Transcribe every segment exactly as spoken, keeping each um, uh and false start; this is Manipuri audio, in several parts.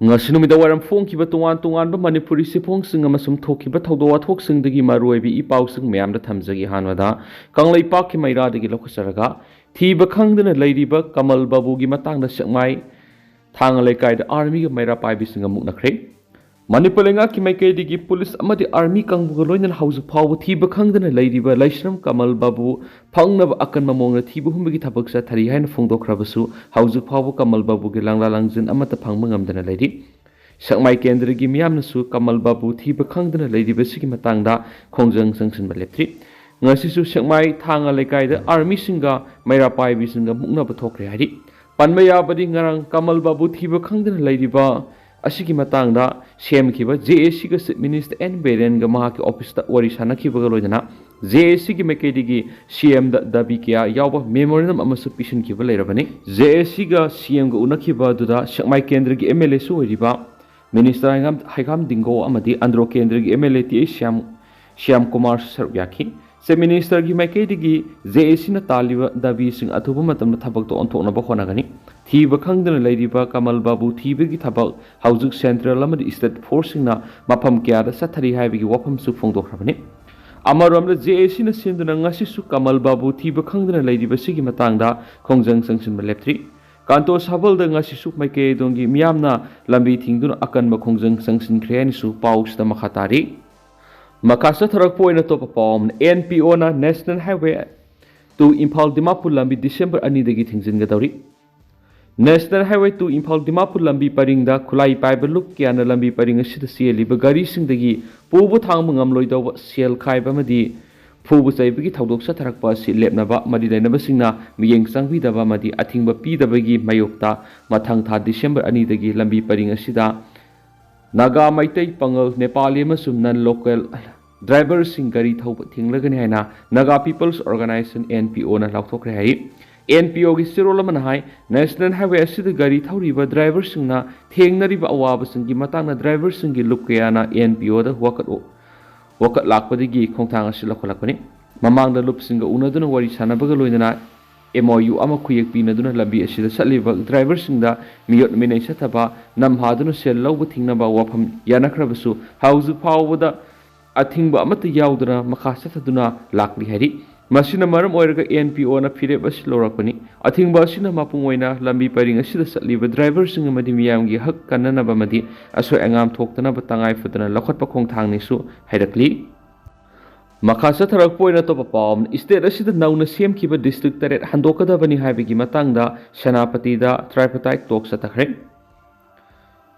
ꯉꯁꯤ ꯅꯨꯃꯤꯗꯥꯡ ꯋꯥꯏꯔꯝ ꯐꯣꯡꯈꯤꯕ ꯇꯣꯉꯥꯟ ꯇꯣꯉꯥꯟꯕ ꯃꯅꯤꯄꯨꯔꯤ ꯆꯦꯐꯣꯡꯁꯤꯡ ꯑꯃꯁꯨꯡ ꯊꯣꯛꯈꯤꯕ ꯊꯧꯗꯣꯛ ꯋꯥꯊꯣꯛꯁꯤꯡꯗꯒꯤ ꯃꯔꯨꯑꯣꯏꯕ ꯏ ꯄꯥꯎꯁꯤꯡ ꯃꯌꯥꯝꯗ ꯊꯝꯖꯒꯦ꯫ ꯑꯍꯥꯟꯕꯗ ꯀꯪꯂꯩꯄꯥꯛꯀꯤ ꯃꯩꯔꯥꯗꯒꯤ ꯂꯧꯈꯠꯆꯔꯒ, ꯊꯤꯕ ꯈꯪꯗꯅ ꯂꯩꯔꯤꯕ ꯀꯃꯜ ꯕꯥꯕꯨꯒꯤ ꯃꯇꯥꯡꯗ ꯁꯦꯛꯃꯥꯏ ꯊꯥꯡꯉ ꯂꯩꯀꯥꯏꯗ ꯑꯥꯔꯃꯤꯒ ꯃꯩꯔꯥ ꯄꯥꯏꯕꯤꯁꯤꯡꯒ ꯃꯨꯛꯅꯈ꯭ꯔꯦ꯫ ꯃꯅꯤꯄꯨꯔ ꯂꯩꯉꯥꯛꯀꯤ ꯃꯥꯏꯀꯩꯗꯒꯤ ꯄꯨꯂꯤꯁ ꯑꯃꯗꯤ ꯑꯥꯔꯃꯤ ꯀꯥꯡꯕꯨꯒ ꯂꯣꯏꯅꯅ ꯍꯧꯖꯤꯛ ꯐꯥꯎꯕ ꯊꯤꯕ ꯈꯪꯗꯅ ꯂꯩꯔꯤꯕ ꯂꯩꯁ꯭ꯔꯝ ꯀꯃꯜ ꯕꯥꯕꯨ ꯐꯪꯅꯕ ꯑꯀꯟꯕ ꯃꯑꯣꯡꯗ ꯊꯤꯕ ꯍꯨꯝꯕꯒꯤ ꯊꯕꯛ ꯆꯠꯊꯔꯤ ꯍꯥꯏꯅ ꯐꯣꯡꯗꯣꯛꯈ꯭ꯔꯕꯁꯨ, ꯍꯧꯖꯤꯛ ꯐꯥꯎꯕ ꯀꯃꯜ ꯕꯥꯕꯨꯒꯤ ꯂꯪꯂꯥ ꯂꯪꯖꯤꯟ ꯑꯃꯠꯇ ꯐꯪꯕ ꯉꯝꯗꯅ ꯂꯩꯔꯤ꯫ ꯁꯦꯛꯃꯥꯏ ꯀꯦꯟꯗ꯭ꯔꯒꯤ ꯃꯤꯌꯥꯝꯅꯁꯨ ꯀꯃꯜ ꯕꯥꯕꯨ ꯊꯤꯕ ꯈꯪꯗꯅ ꯂꯩꯔꯤꯕꯁꯤꯒꯤ ꯃꯇꯥꯡꯗ ꯈꯣꯡꯖꯪ ꯆꯪꯁꯤꯟꯕ ꯂꯦꯞꯇ꯭ꯔꯤ꯫ ꯉꯁꯤꯁꯨ ꯁꯦꯛꯃꯥꯏ ꯊꯥꯡꯉ ꯂꯩꯀꯥꯏꯗ ꯑꯥꯔꯃꯤꯁꯤꯡꯒ ꯃꯩꯔꯥ ꯄꯥꯏꯕꯤꯁꯤꯡꯒ ꯃꯨꯛꯅꯕ ꯊꯣꯛꯈ꯭ꯔꯦ ꯍꯥꯏꯔꯤ꯫ ꯄꯟꯕ ꯌꯥꯕꯗꯤ, ꯉꯔꯥꯡ ꯀꯃꯜ ꯕꯥꯕꯨ ꯊꯤꯕ ꯈꯪꯗꯅ ꯂꯩꯔꯤꯕ ꯑꯁꯤꯒꯤ ꯃꯇꯥꯡꯗ ꯁꯦꯝꯈꯤꯕ ꯖꯦ ꯑꯦ ꯁꯤꯒ ꯆꯤꯐ ꯃꯤꯅꯤꯁꯇꯔ ꯑꯦꯟ ꯕꯤꯔꯦꯟꯒ ꯃꯍꯥꯛꯀꯤ ꯑꯣꯐꯤꯁꯇ ꯋꯥꯔꯤ ꯁꯥꯟꯅꯈꯤꯕꯒ ꯂꯣꯏꯅꯅ ꯖꯦ ꯑꯦ ꯁꯤꯒꯤ ꯃꯥꯏꯀꯩꯗꯒꯤ ꯁꯤ ꯑꯦꯝꯗ ꯗꯥꯕꯤ ꯀꯌꯥ ꯌꯥꯎꯕ ꯃꯦꯃꯣꯔꯦꯟꯗꯝ ꯑꯃꯁꯨ ꯄꯤꯁꯤꯟꯈꯤꯕ ꯂꯩꯔꯕꯅꯤ꯫ ꯖꯦ ꯑꯦ ꯁꯤꯒ ꯁꯤ ꯑꯦꯝꯒ ꯎꯅꯈꯤꯕ ꯑꯗꯨꯗ ꯁꯦꯛꯃꯥꯏ ꯀꯦꯟꯗ꯭ꯔꯒꯤ ꯑꯦꯝ ꯑꯦꯜ ꯑꯦꯁꯨ ꯑꯣꯏꯔꯤꯕ ꯃꯤꯅꯤꯁꯇꯔ ꯍꯩꯉꯥꯝ, ꯍꯩꯉꯥꯝ ꯗꯤꯡꯒꯣ ꯑꯃꯗꯤ ꯑꯟꯗ꯭ꯔꯣ ꯀꯦꯟꯗ꯭ꯔꯒꯤ M L A T H Shyam, Shyam ꯀꯨꯃꯥꯔꯁꯨ ꯁꯔꯨꯛ ꯌꯥꯈꯤ꯫ ꯆꯤꯐ ꯃꯤꯅꯤꯁꯇꯔꯒꯤ ꯃꯥꯏꯀꯩꯗꯒꯤ ꯖꯦ ꯑꯦ ꯁꯤꯅ ꯇꯥꯜꯂꯤꯕ ꯗꯥꯕꯤꯁꯤꯡ ꯑꯊꯨꯕ ꯃꯇꯝꯗ ꯊꯕꯛꯇ ꯑꯣꯟꯊꯣꯛꯅꯕ ꯍꯣꯠꯅꯒꯅꯤ꯫ ꯊꯤꯕ ꯈꯪꯗꯅ ꯂꯩꯔꯤꯕ ꯀꯃꯜ ꯕꯥꯕꯨ ꯊꯤꯕꯒꯤ ꯊꯕꯛ ꯍꯧꯖꯤꯛ ꯁꯦꯟꯇ꯭ꯔꯦꯜ ꯑꯃꯗꯤ ꯁ꯭ꯇꯦꯠ ꯐꯣꯔꯁꯁꯤꯡꯅ ꯃꯐꯝ ꯀꯌꯥꯗ ꯆꯠꯊꯔꯤ ꯍꯥꯏꯕꯒꯤ ꯋꯥꯐꯝꯁꯨ ꯐꯣꯡꯗꯣꯛꯈ꯭ꯔꯕꯅꯤ꯫ ꯑꯃꯔꯣꯝꯗ, ꯖꯦ ꯑꯦ ꯁꯤꯅ ꯁꯤꯟꯗꯨꯅ ꯉꯁꯤꯁꯨ ꯀꯃꯜ ꯕꯥꯕꯨ ꯊꯤꯕ ꯈꯪꯗꯅ ꯂꯩꯔꯤꯕꯁꯤꯒꯤ ꯃꯇꯥꯡꯗ ꯈꯣꯡꯖꯪ ꯆꯪꯁꯤꯟꯕ ꯂꯦꯞꯇ꯭ꯔꯤ꯫ ꯀꯥꯟꯇꯣ ꯁꯥꯕꯜꯗ ꯉꯁꯤꯁꯨ ꯃꯥꯏꯀꯩ ꯑꯗꯣꯝꯒꯤ ꯃꯤꯌꯥꯝꯅ ꯂꯝꯕꯤ ꯊꯤꯡꯗꯨꯅ ꯑꯀꯟꯕ ꯈꯣꯡꯖꯪ ꯆꯪꯁꯤꯟꯈ꯭ꯔꯦ ꯍꯥꯏꯅꯁꯨ ꯄꯥꯎꯁꯤꯗ ꯃꯈꯥ ꯇꯥꯔꯤ꯫ ꯃꯈꯥ ꯆꯠꯊꯔꯛꯄ ꯑꯣꯏꯅ ꯑꯇꯣꯞꯄ ꯄꯥꯎ ꯑꯃꯅ, ꯑꯦꯟ ꯄꯤ ꯑꯣꯅ national highway two Imphal Dimapur ꯂꯝꯕꯤ ꯗꯤꯁꯦꯝꯕꯔ ꯑꯅꯤꯗꯒꯤ ꯊꯤꯡꯖꯤꯟꯒꯗꯧꯔꯤ꯫ National highway two Imphal Dimapur ꯂꯝꯕꯤ ꯄꯔꯤꯡꯗ ꯈꯨꯠꯂꯥꯏ ꯄꯥꯏꯕ ꯂꯨꯞ ꯀꯌꯥꯅ ꯂꯝꯕꯤ ꯄꯔꯤꯡ ꯑꯁꯤꯗ ꯆꯦꯜꯂꯤꯕ ꯒꯥꯔꯤꯁꯤꯡꯗꯒꯤ ꯄꯨꯕ ꯊꯥꯡꯕ ꯉꯝꯂꯣꯏꯗꯧꯕ ꯁꯦꯜ ꯈꯥꯏꯕ ꯑꯃꯗꯤ ꯐꯨꯕ ꯆꯩꯕꯒꯤ ꯊꯧꯗꯣꯛ ꯆꯠꯊꯔꯛꯄ ꯑꯁꯤ ꯂꯦꯞꯅꯕ ꯃꯔꯤ ꯂꯩꯅꯕꯁꯤꯡꯅ ꯃꯤꯠꯌꯦꯡ ꯆꯪꯕꯤꯗꯕ ꯑꯃꯗꯤ ꯑꯊꯤꯡꯕ ꯄꯤꯗꯕꯒꯤ ꯃꯥꯌꯣꯛꯇ ꯃꯊꯪ ꯊꯥ ꯗꯤꯁꯦꯝꯕꯔ ꯑꯅꯤꯗꯒꯤ ꯂꯝꯕꯤ ꯄꯔꯤꯡ ꯑꯁꯤꯗ ꯅꯥꯒꯥ, ꯃꯩꯇꯩ, ꯄꯥꯉꯜ, ꯅꯦꯄꯥꯂꯤ ꯑꯃꯁꯨꯡ ꯅꯟ ꯂꯣꯀꯦꯜ ꯗ꯭ꯔꯥꯏꯚꯔꯁꯤꯡ ꯒꯥꯔꯤ ꯊꯧꯕ ꯊꯤꯡꯂꯒꯅꯤ ꯍꯥꯏꯅ Naga peoples organisation, N P ꯑꯣꯅ ꯂꯥꯎꯊꯣꯛꯈ꯭ꯔꯦ ꯍꯥꯏꯔꯤ꯫ ꯑꯦꯟ ꯄꯤ ꯑꯣꯒꯤ ꯆꯦꯔꯣꯜ ꯑꯃꯅ ꯍꯥꯏ, ꯅꯦꯁꯅꯦꯜ ꯍꯥꯏꯋꯦ ꯑꯁꯤꯗ ꯒꯥꯔꯤ ꯊꯧꯔꯤꯕ ꯗ꯭ꯔꯥꯏꯚꯔꯁꯤꯡꯅ ꯊꯦꯡꯅꯔꯤꯕ ꯑꯋꯥꯕꯁꯤꯡꯒꯤ ꯃꯇꯥꯡꯗ ꯗ꯭ꯔꯥꯏꯚꯔꯁꯤꯡꯒꯤ ꯂꯨꯞ ꯀꯌꯥꯅ ꯑꯦꯟ ꯄꯤ ꯑꯣꯗ ꯋꯥꯀꯠ, ꯋꯥꯀꯠ ꯂꯥꯛꯄꯗꯒꯤ ꯈꯣꯡꯊꯥꯡ ꯑꯁꯤ ꯂꯧꯈꯠꯂꯛꯄꯅꯤ꯫ ꯃꯃꯥꯡꯗ ꯂꯨꯞꯁꯤꯡꯒ ꯎꯅꯗꯨꯅ ꯋꯥꯔꯤ ꯁꯥꯟꯅꯕꯒ ꯂꯣꯏꯅꯅ ꯑꯦꯝ ꯑꯣ ꯌꯨ ꯑꯃ ꯈꯨꯌꯦꯛ ꯄꯤꯅꯗꯨꯅ ꯂꯝꯕꯤ ꯑꯁꯤꯗ ꯆꯠꯂꯤꯕ ꯗ꯭ꯔꯥꯏꯚꯔꯁꯤꯡꯗ ꯃꯤꯑꯣꯠ ꯃꯤꯅꯩ ꯆꯠꯊꯕ, ꯅꯝꯍꯥꯗꯨꯅ ꯁꯦꯜ ꯂꯧꯕ ꯊꯤꯡꯅꯕ ꯋꯥꯐꯝ ꯌꯥꯅꯈ꯭ꯔꯕꯁꯨ, ꯍꯧꯖꯤꯛ ꯐꯥꯎꯕꯗ ꯑꯊꯤꯡꯕ ꯑꯃꯠꯇ ꯌꯥꯎꯗꯅ ꯃꯈꯥ ꯆꯠꯊꯗꯨꯅ ꯂꯥꯛꯂꯤ ꯍꯥꯏꯔꯤ꯫ ꯃꯁꯤꯅ ꯃꯔꯝ ꯑꯣꯏꯔꯒ ꯑꯦꯟ ꯄꯤ ꯑꯣꯅ ꯐꯤꯔꯦꯞ ꯑꯁꯤ ꯂꯧꯔꯛꯄꯅꯤ꯫ ꯑꯊꯤꯡꯕ ꯑꯁꯤꯅ ꯃꯄꯨꯡ ꯑꯣꯏꯅ ꯂꯝꯕꯤ ꯄꯔꯤꯡ ꯑꯁꯤꯗ ꯆꯠꯂꯤꯕ ꯗ꯭ꯔꯥꯏꯚꯔꯁꯤꯡ ꯑꯃꯗꯤ ꯃꯤꯌꯥꯝꯒꯤ ꯍꯛ ꯀꯟꯅꯅꯕ ꯑꯃꯗꯤ ꯑꯁꯣꯏ ꯑꯉꯥꯝ ꯊꯣꯛꯇꯅꯕ ꯇꯉꯥꯏ ꯐꯗꯅ ꯂꯧꯈꯠꯄ ꯈꯣꯡꯊꯥꯡꯅꯤꯁꯨ ꯍꯥꯏꯔꯛꯂꯤ꯫ ꯃꯈꯥ ꯆꯠꯊꯔꯛꯄ ꯑꯣꯏꯅ ꯑꯇꯣꯞꯄ ꯄꯥꯎ ꯑꯃꯅ, ꯏꯁꯇꯦꯠ ꯑꯁꯤꯗ ꯅꯧꯅ ꯁꯦꯝꯈꯤꯕ ꯗꯤꯁꯇ꯭ꯔꯤꯛ ꯇꯔꯦꯠ ꯍꯟꯗꯣꯛꯀꯗꯕꯅꯤ ꯍꯥꯏꯕꯒꯤ ꯃꯇꯥꯡꯗ ꯁꯦꯅꯥꯄꯇꯤꯗ tripartite talk ꯆꯠꯊꯈ꯭ꯔꯦ꯫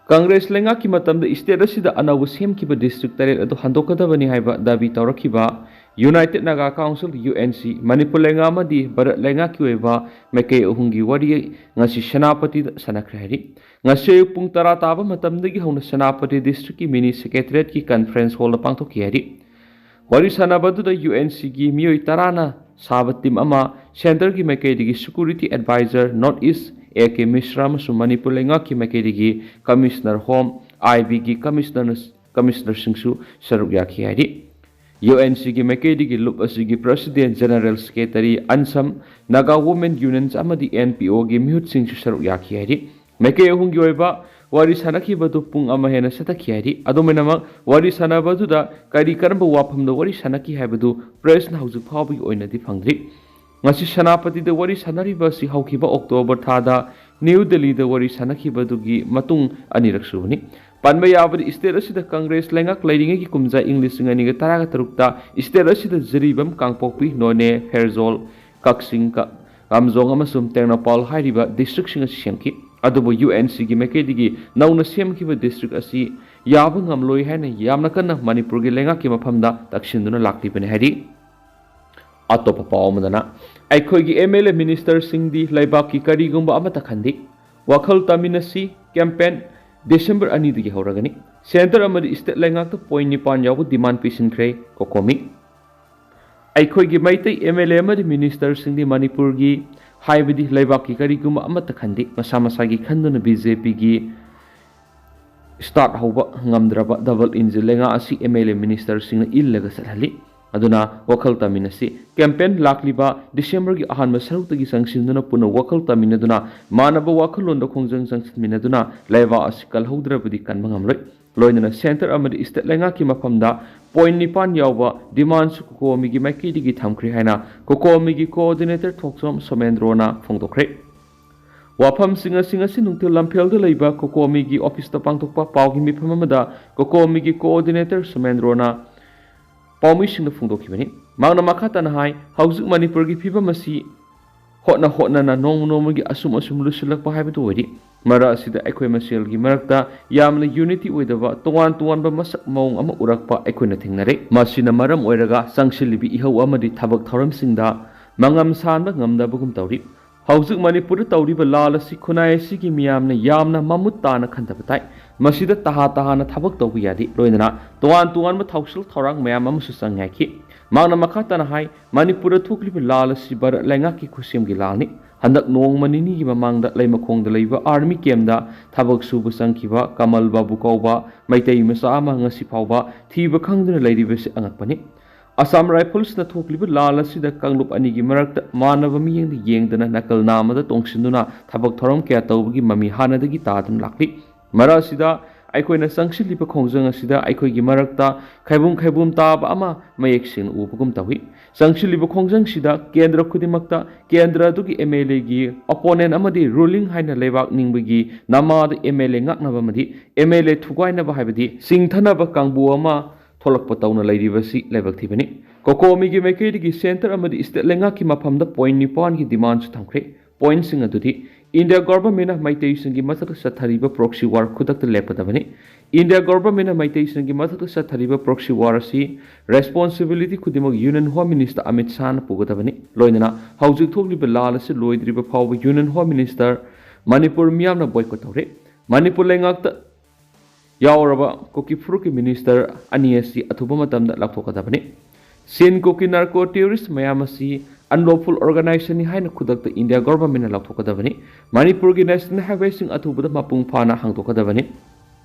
ꯀꯪꯒ꯭ꯔꯦꯁ ꯂꯩꯉꯥꯛꯀꯤ ꯃꯇꯝꯗ ꯏꯁꯇꯦꯠ ꯑꯁꯤꯗ ꯑꯅꯧꯕ ꯁꯦꯝꯈꯤꯕ ꯗꯤꯁꯇ꯭ꯔꯤꯛ ꯇꯔꯦꯠ ꯑꯗꯨ ꯍꯟꯗꯣꯛꯀꯗꯕꯅꯤ ꯍꯥꯏꯕ ꯗꯥꯕꯤ ꯇꯧꯔꯛꯈꯤꯕ United Naga Council, U N C, Manipur ꯂꯩꯉꯥꯛ ꯑꯃꯗꯤ ꯚꯥꯔꯠ ꯂꯩꯉꯥꯛꯀꯤ ꯑꯣꯏꯕ ꯃꯥꯏꯀꯩ ꯑꯍꯨꯝꯒꯤ ꯋꯥꯔꯤ ꯉꯁꯤ ꯁꯦꯅꯥꯄꯇꯤꯗ ꯁꯥꯟꯅꯈ꯭ꯔꯦ ꯍꯥꯏꯔꯤ꯫ ꯉꯁꯤ ꯑꯌꯨꯛ ꯄꯨꯡ ꯇꯔꯥ ꯇꯥꯕ ꯃꯇꯝꯗꯒꯤ ꯍꯧꯅ ꯁꯦꯅꯥꯄꯇꯤ ꯗꯤꯁꯇ꯭ꯔꯤꯛꯀꯤ ꯃꯤꯅꯤ ꯁꯦꯀ꯭ꯔꯦꯇꯔꯤꯌꯦꯠꯀꯤ ꯀꯟꯐ꯭ꯔꯦꯟꯁ ꯍꯣꯜꯗ ꯄꯥꯡꯊꯣꯛꯈꯤ ꯍꯥꯏꯔꯤ꯫ ꯋꯥꯔꯤ ꯁꯥꯟꯅꯕ ꯑꯗꯨꯗ ꯌꯨ ꯑꯦꯟ ꯁꯤꯒꯤ ꯃꯤꯑꯣꯏ ꯇꯔꯥꯅ ꯁꯥꯕ ꯇꯤꯝ ꯑꯃ ꯁꯦꯟꯇꯔꯒꯤ ꯃꯥꯏꯀꯩꯗꯒꯤ security advisor north east A K Mishra ꯑꯃꯁꯨꯡ ꯃꯅꯤꯄꯨꯔ ꯂꯩꯉꯥꯛꯀꯤ ꯃꯥꯏꯀꯩꯗꯒꯤ ꯀꯃꯤꯁꯅꯔ ꯍꯣꯝ, ꯑꯥꯏ ꯕꯤꯒꯤ ꯀꯃꯤꯁꯅꯔꯅ, ꯀꯃꯤꯁꯅꯔꯁꯤꯡꯁꯨ ꯁꯔꯨꯛ ꯌꯥꯈꯤ ꯍꯥꯏꯔꯤ꯫ ꯌꯨ ꯑꯦꯟ ꯁꯤꯒꯤ ꯃꯥꯏꯀꯩꯗꯒꯤ ꯂꯨꯞ ꯑꯁꯤꯒꯤ ꯄ꯭ꯔꯁꯤꯗꯦꯟ, ꯖꯦꯅꯔꯦꯜ ꯁꯦꯀ꯭ꯔꯦꯇꯔꯤ, ꯑꯟꯁꯝ, ꯅꯥꯒꯥ ꯋꯨꯃꯦꯟ ꯌꯨꯅꯤꯌꯟꯁ ꯑꯃꯗꯤ ꯑꯦꯟ ꯄꯤ ꯑꯣꯒꯤ ꯃꯤꯍꯨꯠꯁꯤꯡꯁꯨ ꯁꯔꯨꯛ ꯌꯥꯈꯤ ꯍꯥꯏꯔꯤ꯫ ꯃꯥꯏꯀꯩ ꯑꯍꯨꯝꯒꯤ ꯑꯣꯏꯕ ꯋꯥꯔꯤ ꯁꯥꯟꯅꯈꯤꯕꯗꯨ ꯄꯨꯡ ꯑꯃ ꯍꯦꯟꯅ ꯆꯠꯊꯈꯤ ꯍꯥꯏꯔꯤ꯫ ꯑꯗꯨꯝ ꯑꯣꯏꯅꯃꯛ, ꯋꯥꯔꯤ ꯁꯥꯟꯅꯕ ꯑꯗꯨꯗ ꯀꯔꯤ ꯀꯔꯝꯕ ꯋꯥꯐꯝꯗ ꯋꯥꯔꯤ ꯁꯥꯟꯅꯈꯤ ꯍꯥꯏꯕꯗꯨ ꯄ꯭ꯔꯦꯁꯅ ꯍꯧꯖꯤꯛ ꯐꯥꯎꯕꯒꯤ ꯑꯣꯏꯅꯗꯤ ꯐꯪꯗ꯭ꯔꯤ꯫ ꯉꯁꯤ ꯁꯦꯅꯥꯄꯇꯤꯗ ꯋꯥꯔꯤ ꯁꯥꯟꯅꯔꯤꯕ ꯑꯁꯤ ꯍꯧꯈꯤꯕ ꯑꯣꯛꯇꯣꯕꯔ ꯊꯥꯗ ꯅ꯭ꯌꯨ ꯗꯦꯜꯂꯤꯗ ꯋꯥꯔꯤ ꯁꯥꯟꯅꯈꯤꯕꯗꯨꯒꯤ ꯃꯇꯨꯡ ꯑꯅꯤꯔꯛ ꯁꯨꯕꯅꯤ꯫ ꯄꯟꯕ ꯌꯥꯕꯗꯤ, ꯏꯁꯇꯦꯠ ꯑꯁꯤꯗ ꯀꯪꯒ꯭ꯔꯦꯁ ꯂꯩꯉꯥꯛ ꯂꯩꯔꯤꯉꯩꯒꯤ ꯀꯨꯝꯖꯥ ꯏꯪ ꯂꯤꯁꯤꯡ ꯑꯅꯤꯒ ꯇꯔꯥꯒ ꯇꯔꯨꯛꯇ ꯏꯁꯇꯦꯠ ꯑꯁꯤꯗ ꯖꯤꯔꯤꯕꯥꯝ, ꯀꯥꯡꯄꯣꯛꯄꯤ, ꯅꯣꯅꯦ, ꯐꯦꯔꯖꯣꯜ, ꯀꯛꯆꯤꯡ, ꯀ-, ꯀꯥꯝꯖꯣꯡ ꯑꯃꯁꯨꯡ ꯇꯦꯡꯅꯧꯄꯥꯜ ꯍꯥꯏꯔꯤꯕ ꯗꯤꯁꯇ꯭ꯔꯤꯛꯁꯤꯡ ꯑꯁꯤ ꯁꯦꯝꯈꯤ꯫ ꯑꯗꯨꯕꯨ ꯌꯨ ꯑꯦꯟ ꯁꯤꯒꯤ ꯃꯥꯏꯀꯩꯗꯒꯤ ꯅꯧꯅ ꯁꯦꯝꯈꯤꯕ ꯗꯤꯁꯇ꯭ꯔꯤꯛ ꯑꯁꯤ ꯌꯥꯕ ꯉꯝꯂꯣꯏ ꯍꯥꯏꯅ ꯌꯥꯝꯅ ꯀꯟꯅ ꯃꯅꯤꯄꯨꯔꯒꯤ ꯂꯩꯉꯥꯛꯀꯤ ꯃꯐꯝꯗ ꯇꯛꯁꯤꯟꯗꯨꯅ ꯂꯥꯛꯂꯤꯕꯅꯤ ꯍꯥꯏꯔꯤ꯫ ꯑꯇꯣꯞꯄ ꯄꯥꯎ ꯑꯃꯗꯅ, ꯑꯩꯈꯣꯏꯒꯤ ꯑꯦꯝ ꯑꯦꯜ ꯑꯦ ꯃꯤꯅꯤꯁꯇꯔꯁꯤꯡꯗꯤ ꯂꯩꯕꯥꯛꯀꯤ ꯀꯔꯤꯒꯨꯝꯕ ꯑꯃꯠꯇ ꯈꯟꯗꯦ꯫ ꯋꯥꯈꯜ ꯇꯥꯃꯤꯟꯅꯁꯤ ꯀꯦꯝꯄꯦꯟ ꯗꯤꯁꯦꯝꯕꯔ ꯑꯅꯤꯗꯒꯤ ꯍꯧꯔꯒꯅꯤ꯫ ꯁꯦꯟꯇꯔ ꯑꯃꯗꯤ ꯏꯁꯇꯦꯠ ꯂꯩꯉꯥꯛꯇ ꯄꯣꯏꯟ ꯅꯤꯄꯥꯟ ꯌꯥꯎꯕ ꯗꯤꯃꯥꯟ ꯄꯤꯁꯤꯟꯈ꯭ꯔꯦ ꯀꯣꯀꯣꯃꯤ꯫ ꯑꯩꯈꯣꯏꯒꯤ ꯃꯩꯇꯩ ꯑꯦꯝ ꯑꯦꯜ ꯑꯦ ꯑꯃꯗꯤ ꯃꯤꯅꯤꯁꯇꯔꯁꯤꯡꯗꯤ ꯃꯅꯤꯄꯨꯔꯒꯤ, ꯍꯥꯏꯕꯗꯤ ꯂꯩꯕꯥꯛꯀꯤ ꯀꯔꯤꯒꯨꯝꯕ ꯑꯃꯠꯇ ꯈꯟꯗꯦ꯫ ꯃꯁꯥ ꯃꯁꯥꯒꯤ ꯈꯟꯗꯨꯅ ꯕꯤ ꯖꯦ ꯄꯤꯒꯤ ꯁ꯭ꯇꯥꯔꯠ ꯍꯧꯕ ꯉꯝꯗ꯭ꯔꯕ ꯗꯕꯜ ꯏꯟꯖꯤꯟ ꯂꯩꯉꯥꯛ ꯑꯁꯤ ꯑꯦꯝ ꯑꯦꯜ ꯑꯦ ꯃꯤꯅꯤꯁꯇꯔꯁꯤꯡꯅ ꯏꯜꯂꯒ ꯆꯠꯍꯜꯂꯤ꯫ ꯑꯗꯨꯅ ꯋꯥꯈꯜ ꯇꯥꯃꯤꯟꯅꯁꯤ꯫ ꯀꯦꯝꯄꯦꯟ ꯂꯥꯛꯂꯤꯕ ꯗꯤꯁꯦꯝꯕꯔꯒꯤ ꯑꯍꯥꯟꯕ ꯁꯔꯨꯛꯇꯒꯤ ꯆꯪꯁꯤꯟꯗꯨꯅ ꯄꯨꯟꯅ ꯋꯥꯈꯜ ꯇꯥꯃꯤꯟꯅꯗꯨꯅ ꯃꯥꯟꯅꯕ ꯋꯥꯈꯜꯂꯣꯟꯗ ꯈꯣꯡꯖꯪ ꯆꯪꯁꯤꯟꯃꯤꯟꯅꯗꯨꯅ ꯂꯩꯕꯥꯛ ꯑꯁꯤ ꯀꯜꯍꯧꯗ꯭ꯔꯕꯗꯤ ꯀꯟꯕ ꯉꯝꯂꯣꯏ꯫ ꯂꯣꯏꯅꯅ ꯁꯦꯟꯇꯔ ꯑꯃꯗꯤ ꯁ꯭ꯇꯦꯠ ꯂꯩꯉꯥꯛꯀꯤ ꯃꯐꯝꯗ ꯄꯣꯏꯟ ꯅꯤꯄꯥꯟ ꯌꯥꯎꯕ ꯗꯤꯃꯥꯟꯁꯨ ꯀꯣꯀꯣꯃꯤꯒꯤ ꯃꯥꯏꯀꯩꯗꯒꯤ ꯊꯝꯈ꯭ꯔꯦ ꯍꯥꯏꯅ ꯀꯣꯀꯣꯃꯤꯒꯤ ꯀꯣꯑꯣꯔꯗꯤꯅꯦꯇꯔ ꯊꯣꯛꯆꯣꯝ ꯁꯣꯃꯦꯟꯗ꯭ꯔꯣꯅ ꯐꯣꯡꯗꯣꯛꯈ꯭ꯔꯦ꯫ ꯋꯥꯐꯝꯁꯤꯡ ꯑꯁꯤ ꯉꯁꯤ ꯅꯨꯡꯊꯤꯜ ꯂꯝꯐꯦꯜꯗ ꯂꯩꯕ ꯀꯣꯀꯣꯃꯤꯒꯤ ꯑꯣꯐꯤꯁꯇ ꯄꯥꯡꯊꯣꯛꯄ ꯄꯥꯎꯒꯤ ꯃꯤꯐꯝ ꯑꯃꯗ ꯀꯣꯀꯣꯃꯤꯒꯤ ꯀꯣꯑꯣꯔꯗꯤꯅꯦꯇꯔ ꯁꯣꯃꯦꯟꯗ꯭ꯔꯣꯅ ꯄꯥꯎꯃꯤꯁꯤꯡꯗ ꯐꯣꯡꯗꯣꯛꯈꯤꯕꯅꯤ꯫ ꯃꯍꯥꯛꯅ ꯃꯈꯥ ꯇꯥꯅ ꯍꯥꯏ, ꯍꯧꯖꯤꯛ ꯃꯅꯤꯄꯨꯔꯒꯤ ꯐꯤꯕꯝ ꯑꯁꯤ ꯍꯣꯠꯅ ꯍꯣꯠꯅꯅ ꯅꯣꯡꯃ ꯅꯣꯡꯃꯒꯤ ꯑꯁꯨꯝ ꯑꯁꯨꯝ ꯂꯨꯁꯤꯜꯂꯛꯄ ꯍꯥꯏꯕꯗꯨ ꯑꯣꯏꯔꯤ꯫ ꯃꯔꯛ ꯑꯁꯤꯗ ꯑꯩꯈꯣꯏ ꯃꯁꯦꯜꯒꯤ ꯃꯔꯛꯇ ꯌꯥꯝꯅ ꯌꯨꯅꯤꯇꯤ ꯑꯣꯏꯗꯕ, ꯇꯣꯉꯥꯟ ꯇꯣꯉꯥꯟꯕ ꯃꯁꯛ ꯃꯑꯣꯡ ꯑꯃ ꯎꯔꯛꯄ ꯑꯩꯈꯣꯏꯅ ꯊꯦꯡꯅꯔꯦ꯫ ꯃꯁꯤꯅ ꯃꯔꯝ ꯑꯣꯏꯔꯒ ꯆꯪꯁꯤꯜꯂꯤꯕ ꯏꯍꯧ ꯑꯃꯗꯤ ꯊꯕꯛ ꯊꯧꯔꯝꯁꯤꯡꯗ ꯃꯉꯝ ꯁꯥꯟꯕ ꯉꯝꯗꯕꯒꯨꯝ ꯇꯧꯔꯤ꯫ ꯍꯧꯖꯤꯛ ꯃꯅꯤꯄꯨꯔꯗ ꯇꯧꯔꯤꯕ ꯂꯥꯜ ꯑꯁꯤ ꯈꯨꯟꯅꯥꯏ ꯑꯁꯤꯒꯤ ꯃꯤꯌꯥꯝꯅ ꯌꯥꯝꯅ ꯃꯃꯨꯠ ꯇꯥꯅ ꯈꯟꯊꯕ ꯇꯥꯏ꯫ ꯃꯁꯤꯗ ꯇꯍꯥ ꯇꯍꯥꯅ ꯊꯕꯛ ꯇꯧꯕ ꯌꯥꯗꯦ꯫ ꯂꯣꯏꯅꯅ ꯇꯣꯉꯥꯟ ꯇꯣꯉꯥꯟꯕ ꯊꯧꯁꯤꯜ ꯊꯧꯔꯥꯡ ꯃꯌꯥꯝ ꯑꯃꯁꯨ ꯆꯪꯉꯥꯏꯈꯤ꯫ ꯃꯍꯥꯛꯅ ꯃꯈꯥ ꯇꯥꯅ ꯍꯥꯏ, ꯃꯅꯤꯄꯨꯔꯗ ꯊꯣꯛꯂꯤꯕ ꯂꯥꯜ ꯑꯁꯤ ꯚꯥꯔꯠ ꯂꯩꯉꯥꯛꯀꯤ ꯈꯨꯠꯁꯦꯝꯒꯤ ꯂꯥꯜꯅꯤ꯫ ꯍꯟꯗꯛ ꯅꯣꯡꯃ ꯅꯤꯅꯤꯒꯤ ꯃꯃꯥꯡꯗ ꯂꯩꯃꯈꯣꯡꯗ ꯂꯩꯕ ꯑꯥꯔꯃꯤ ꯀꯦꯝꯗ ꯊꯕꯛ ꯁꯨꯕ ꯆꯪꯈꯤꯕ ꯀꯃꯜ ꯕꯥꯕꯨ ꯀꯧꯕ ꯃꯩꯇꯩ ꯃꯆꯥ ꯑꯃ ꯉꯁꯤ ꯐꯥꯎꯕ ꯊꯤꯕ ꯈꯪꯗꯅ ꯂꯩꯔꯤꯕꯁꯤ ꯑꯉꯛꯄꯅꯤ꯫ ꯑꯁꯥꯝ ꯔꯥꯏꯐꯜꯁꯅ ꯊꯣꯛꯂꯤꯕ ꯂꯥꯜ ꯑꯁꯤꯗ ꯀꯥꯡꯂꯨꯞ ꯑꯅꯤꯒꯤ ꯃꯔꯛꯇ ꯃꯥꯟꯅꯕ ꯃꯤꯠꯌꯦꯡꯗ ꯌꯦꯡꯗꯅ ꯅꯥꯀꯜ ꯅꯥꯝꯃꯗ ꯇꯣꯡꯁꯤꯟꯗꯨꯅ ꯊꯕꯛ ꯊꯧꯔꯝ ꯀꯌꯥ ꯇꯧꯕꯒꯤ ꯃꯃꯤ ꯍꯥꯟꯅꯗꯒꯤ ꯇꯥꯗꯨꯅ ꯂꯥꯛꯂꯤ꯫ ꯃꯔꯛ ꯑꯁꯤꯗ ꯑꯩꯈꯣꯏꯅ ꯆꯪꯁꯤꯜꯂꯤꯕ ꯈꯣꯡꯖꯪ ꯑꯁꯤꯗ ꯑꯩꯈꯣꯏꯒꯤ ꯃꯔꯛꯇ ꯈꯥꯏꯕꯨꯝ ꯈꯥꯏꯕꯨꯝ ꯇꯥꯕ ꯑꯃ ꯃꯌꯦꯛ ꯁꯦꯡꯅ ꯎꯕꯒꯨꯝ ꯇꯧꯏ꯫ ꯆꯪꯁꯤꯜꯂꯤꯕ ꯈꯣꯡꯖꯪꯁꯤꯗ ꯀꯦꯟꯗ꯭ꯔ ꯈꯨꯗꯤꯡꯃꯛꯇ ꯀꯦꯟꯗ꯭ꯔ ꯑꯗꯨꯒꯤ ꯑꯦꯝ ꯑꯦꯜ ꯑꯦꯒꯤ ꯑꯣꯄꯣꯅꯦꯟ ꯑꯃꯗꯤ ꯔꯨꯂꯤꯡ ꯍꯥꯏꯅ ꯂꯩꯕꯥꯛ ꯅꯤꯡꯕꯒꯤ ꯅꯃꯥꯗ ꯑꯦꯝ ꯑꯦꯜ ꯑꯦ ꯉꯥꯛꯅꯕ ꯑꯃꯗꯤ ꯑꯦꯝ ꯑꯦꯜ ꯑꯦ ꯊꯨꯒꯥꯏꯅꯕ ꯍꯥꯏꯕꯗꯤ ꯆꯤꯡꯊꯅꯕ ꯀꯥꯡꯕꯨ ꯑꯃ ꯊꯣꯛꯂꯛꯄ ꯇꯧꯅ ꯂꯩꯔꯤꯕꯁꯤ ꯂꯥꯏꯕꯛ ꯊꯤꯕꯅꯤ꯫ ꯀꯣꯀꯣꯃꯤꯒꯤ ꯃꯥꯏꯀꯩꯗꯒꯤ ꯁꯦꯟꯇꯔ ꯑꯃꯗꯤ ꯁ꯭ꯇꯦꯠ ꯂꯩꯉꯥꯛꯀꯤ ꯃꯐꯝꯗ ꯄꯣꯏꯟ ꯅꯤꯄꯥꯟꯒꯤ ꯗꯤꯃꯥꯟꯁꯨ ꯊꯝꯈ꯭ꯔꯦ꯫ ꯄꯣꯏꯟꯁꯤꯡ ꯑꯗꯨꯗꯤ, ꯏꯟꯗꯤꯌꯥ ꯒꯣꯚꯔꯟꯃꯦꯟꯠꯅ ꯃꯩꯇꯩꯁꯤꯡꯒꯤ ꯃꯊꯛꯇ ꯆꯠꯊꯔꯤꯕ ꯄ꯭ꯔꯣꯛꯁꯤ ꯋꯥꯔ ꯈꯨꯗꯛꯇ ꯂꯦꯞꯀꯗꯕꯅꯤ꯫ ꯏꯟꯗꯤꯌꯥ ꯒꯣꯚꯔꯟꯃꯦꯟꯠꯅ ꯃꯩꯇꯩꯁꯤꯡꯒꯤ ꯃꯊꯛꯇ ꯆꯠꯊꯔꯤꯕ ꯄ꯭ꯔꯣꯛꯁꯤ ꯋꯥꯔ ꯑꯁꯤ ꯔꯦꯁꯄꯣꯟꯁꯤꯕꯤꯂꯤꯇꯤ ꯈꯨꯗꯤꯡꯃꯛ ꯌꯨꯅꯤꯌꯟ ꯍꯣꯝ ꯃꯤꯅꯤꯁꯇꯔ ꯑꯃꯤꯠ ꯁꯥꯍꯅ ꯄꯨꯒꯗꯕꯅꯤ꯫ ꯂꯣꯏꯅꯅ ꯍꯧꯖꯤꯛ ꯊꯣꯛꯂꯤꯕ ꯂꯥꯜ ꯑꯁꯤ ꯂꯣꯏꯗ꯭ꯔꯤꯕ ꯐꯥꯎꯕ ꯌꯨꯅꯤꯌꯟ ꯍꯣꯝ ꯃꯤꯅꯤꯁꯇꯔ ꯃꯅꯤꯄꯨꯔ ꯃꯤꯌꯥꯝꯅ ꯕꯣꯏꯀꯣꯠ ꯇꯧꯔꯦ꯫ ꯃꯅꯤꯄꯨꯔ ꯂꯩꯉꯥꯛꯇ ꯌꯥꯎꯔꯕ ꯀꯨꯀꯤ ꯐꯨꯔꯨꯞꯀꯤ ꯃꯤꯅꯤꯁꯇꯔ ꯑꯅꯤ ꯑꯁꯤ ꯑꯊꯨꯕ ꯃꯇꯝꯗ ꯂꯧꯊꯣꯛꯀꯗꯕꯅꯤ꯫ ꯁꯤꯟ ꯀꯨꯀꯤ ꯅꯥꯔꯀꯣ ꯇꯦꯔꯣꯔꯤꯁ ꯃꯌꯥꯝ ꯑꯁꯤ ꯑꯟꯂꯣꯐꯨꯜ ꯑꯣꯔꯒꯅꯥꯏꯖꯦꯁꯟꯅꯤ ꯍꯥꯏꯅ ꯈꯨꯗꯛꯇ ꯏꯟꯗꯤꯌꯥ ꯒꯣꯚꯔꯟꯃꯦꯟꯠꯅ ꯂꯧꯊꯣꯛꯀꯗꯕꯅꯤ꯫ ꯃꯅꯤꯄꯨꯔꯒꯤ ꯅꯦꯁꯅꯦꯜ ꯍꯥꯏꯋꯦꯁꯤꯡ ꯑꯊꯨꯕꯗ ꯃꯄꯨꯡ ꯐꯥꯅ ꯍꯥꯡꯗꯣꯛꯀꯗꯕꯅꯤ꯫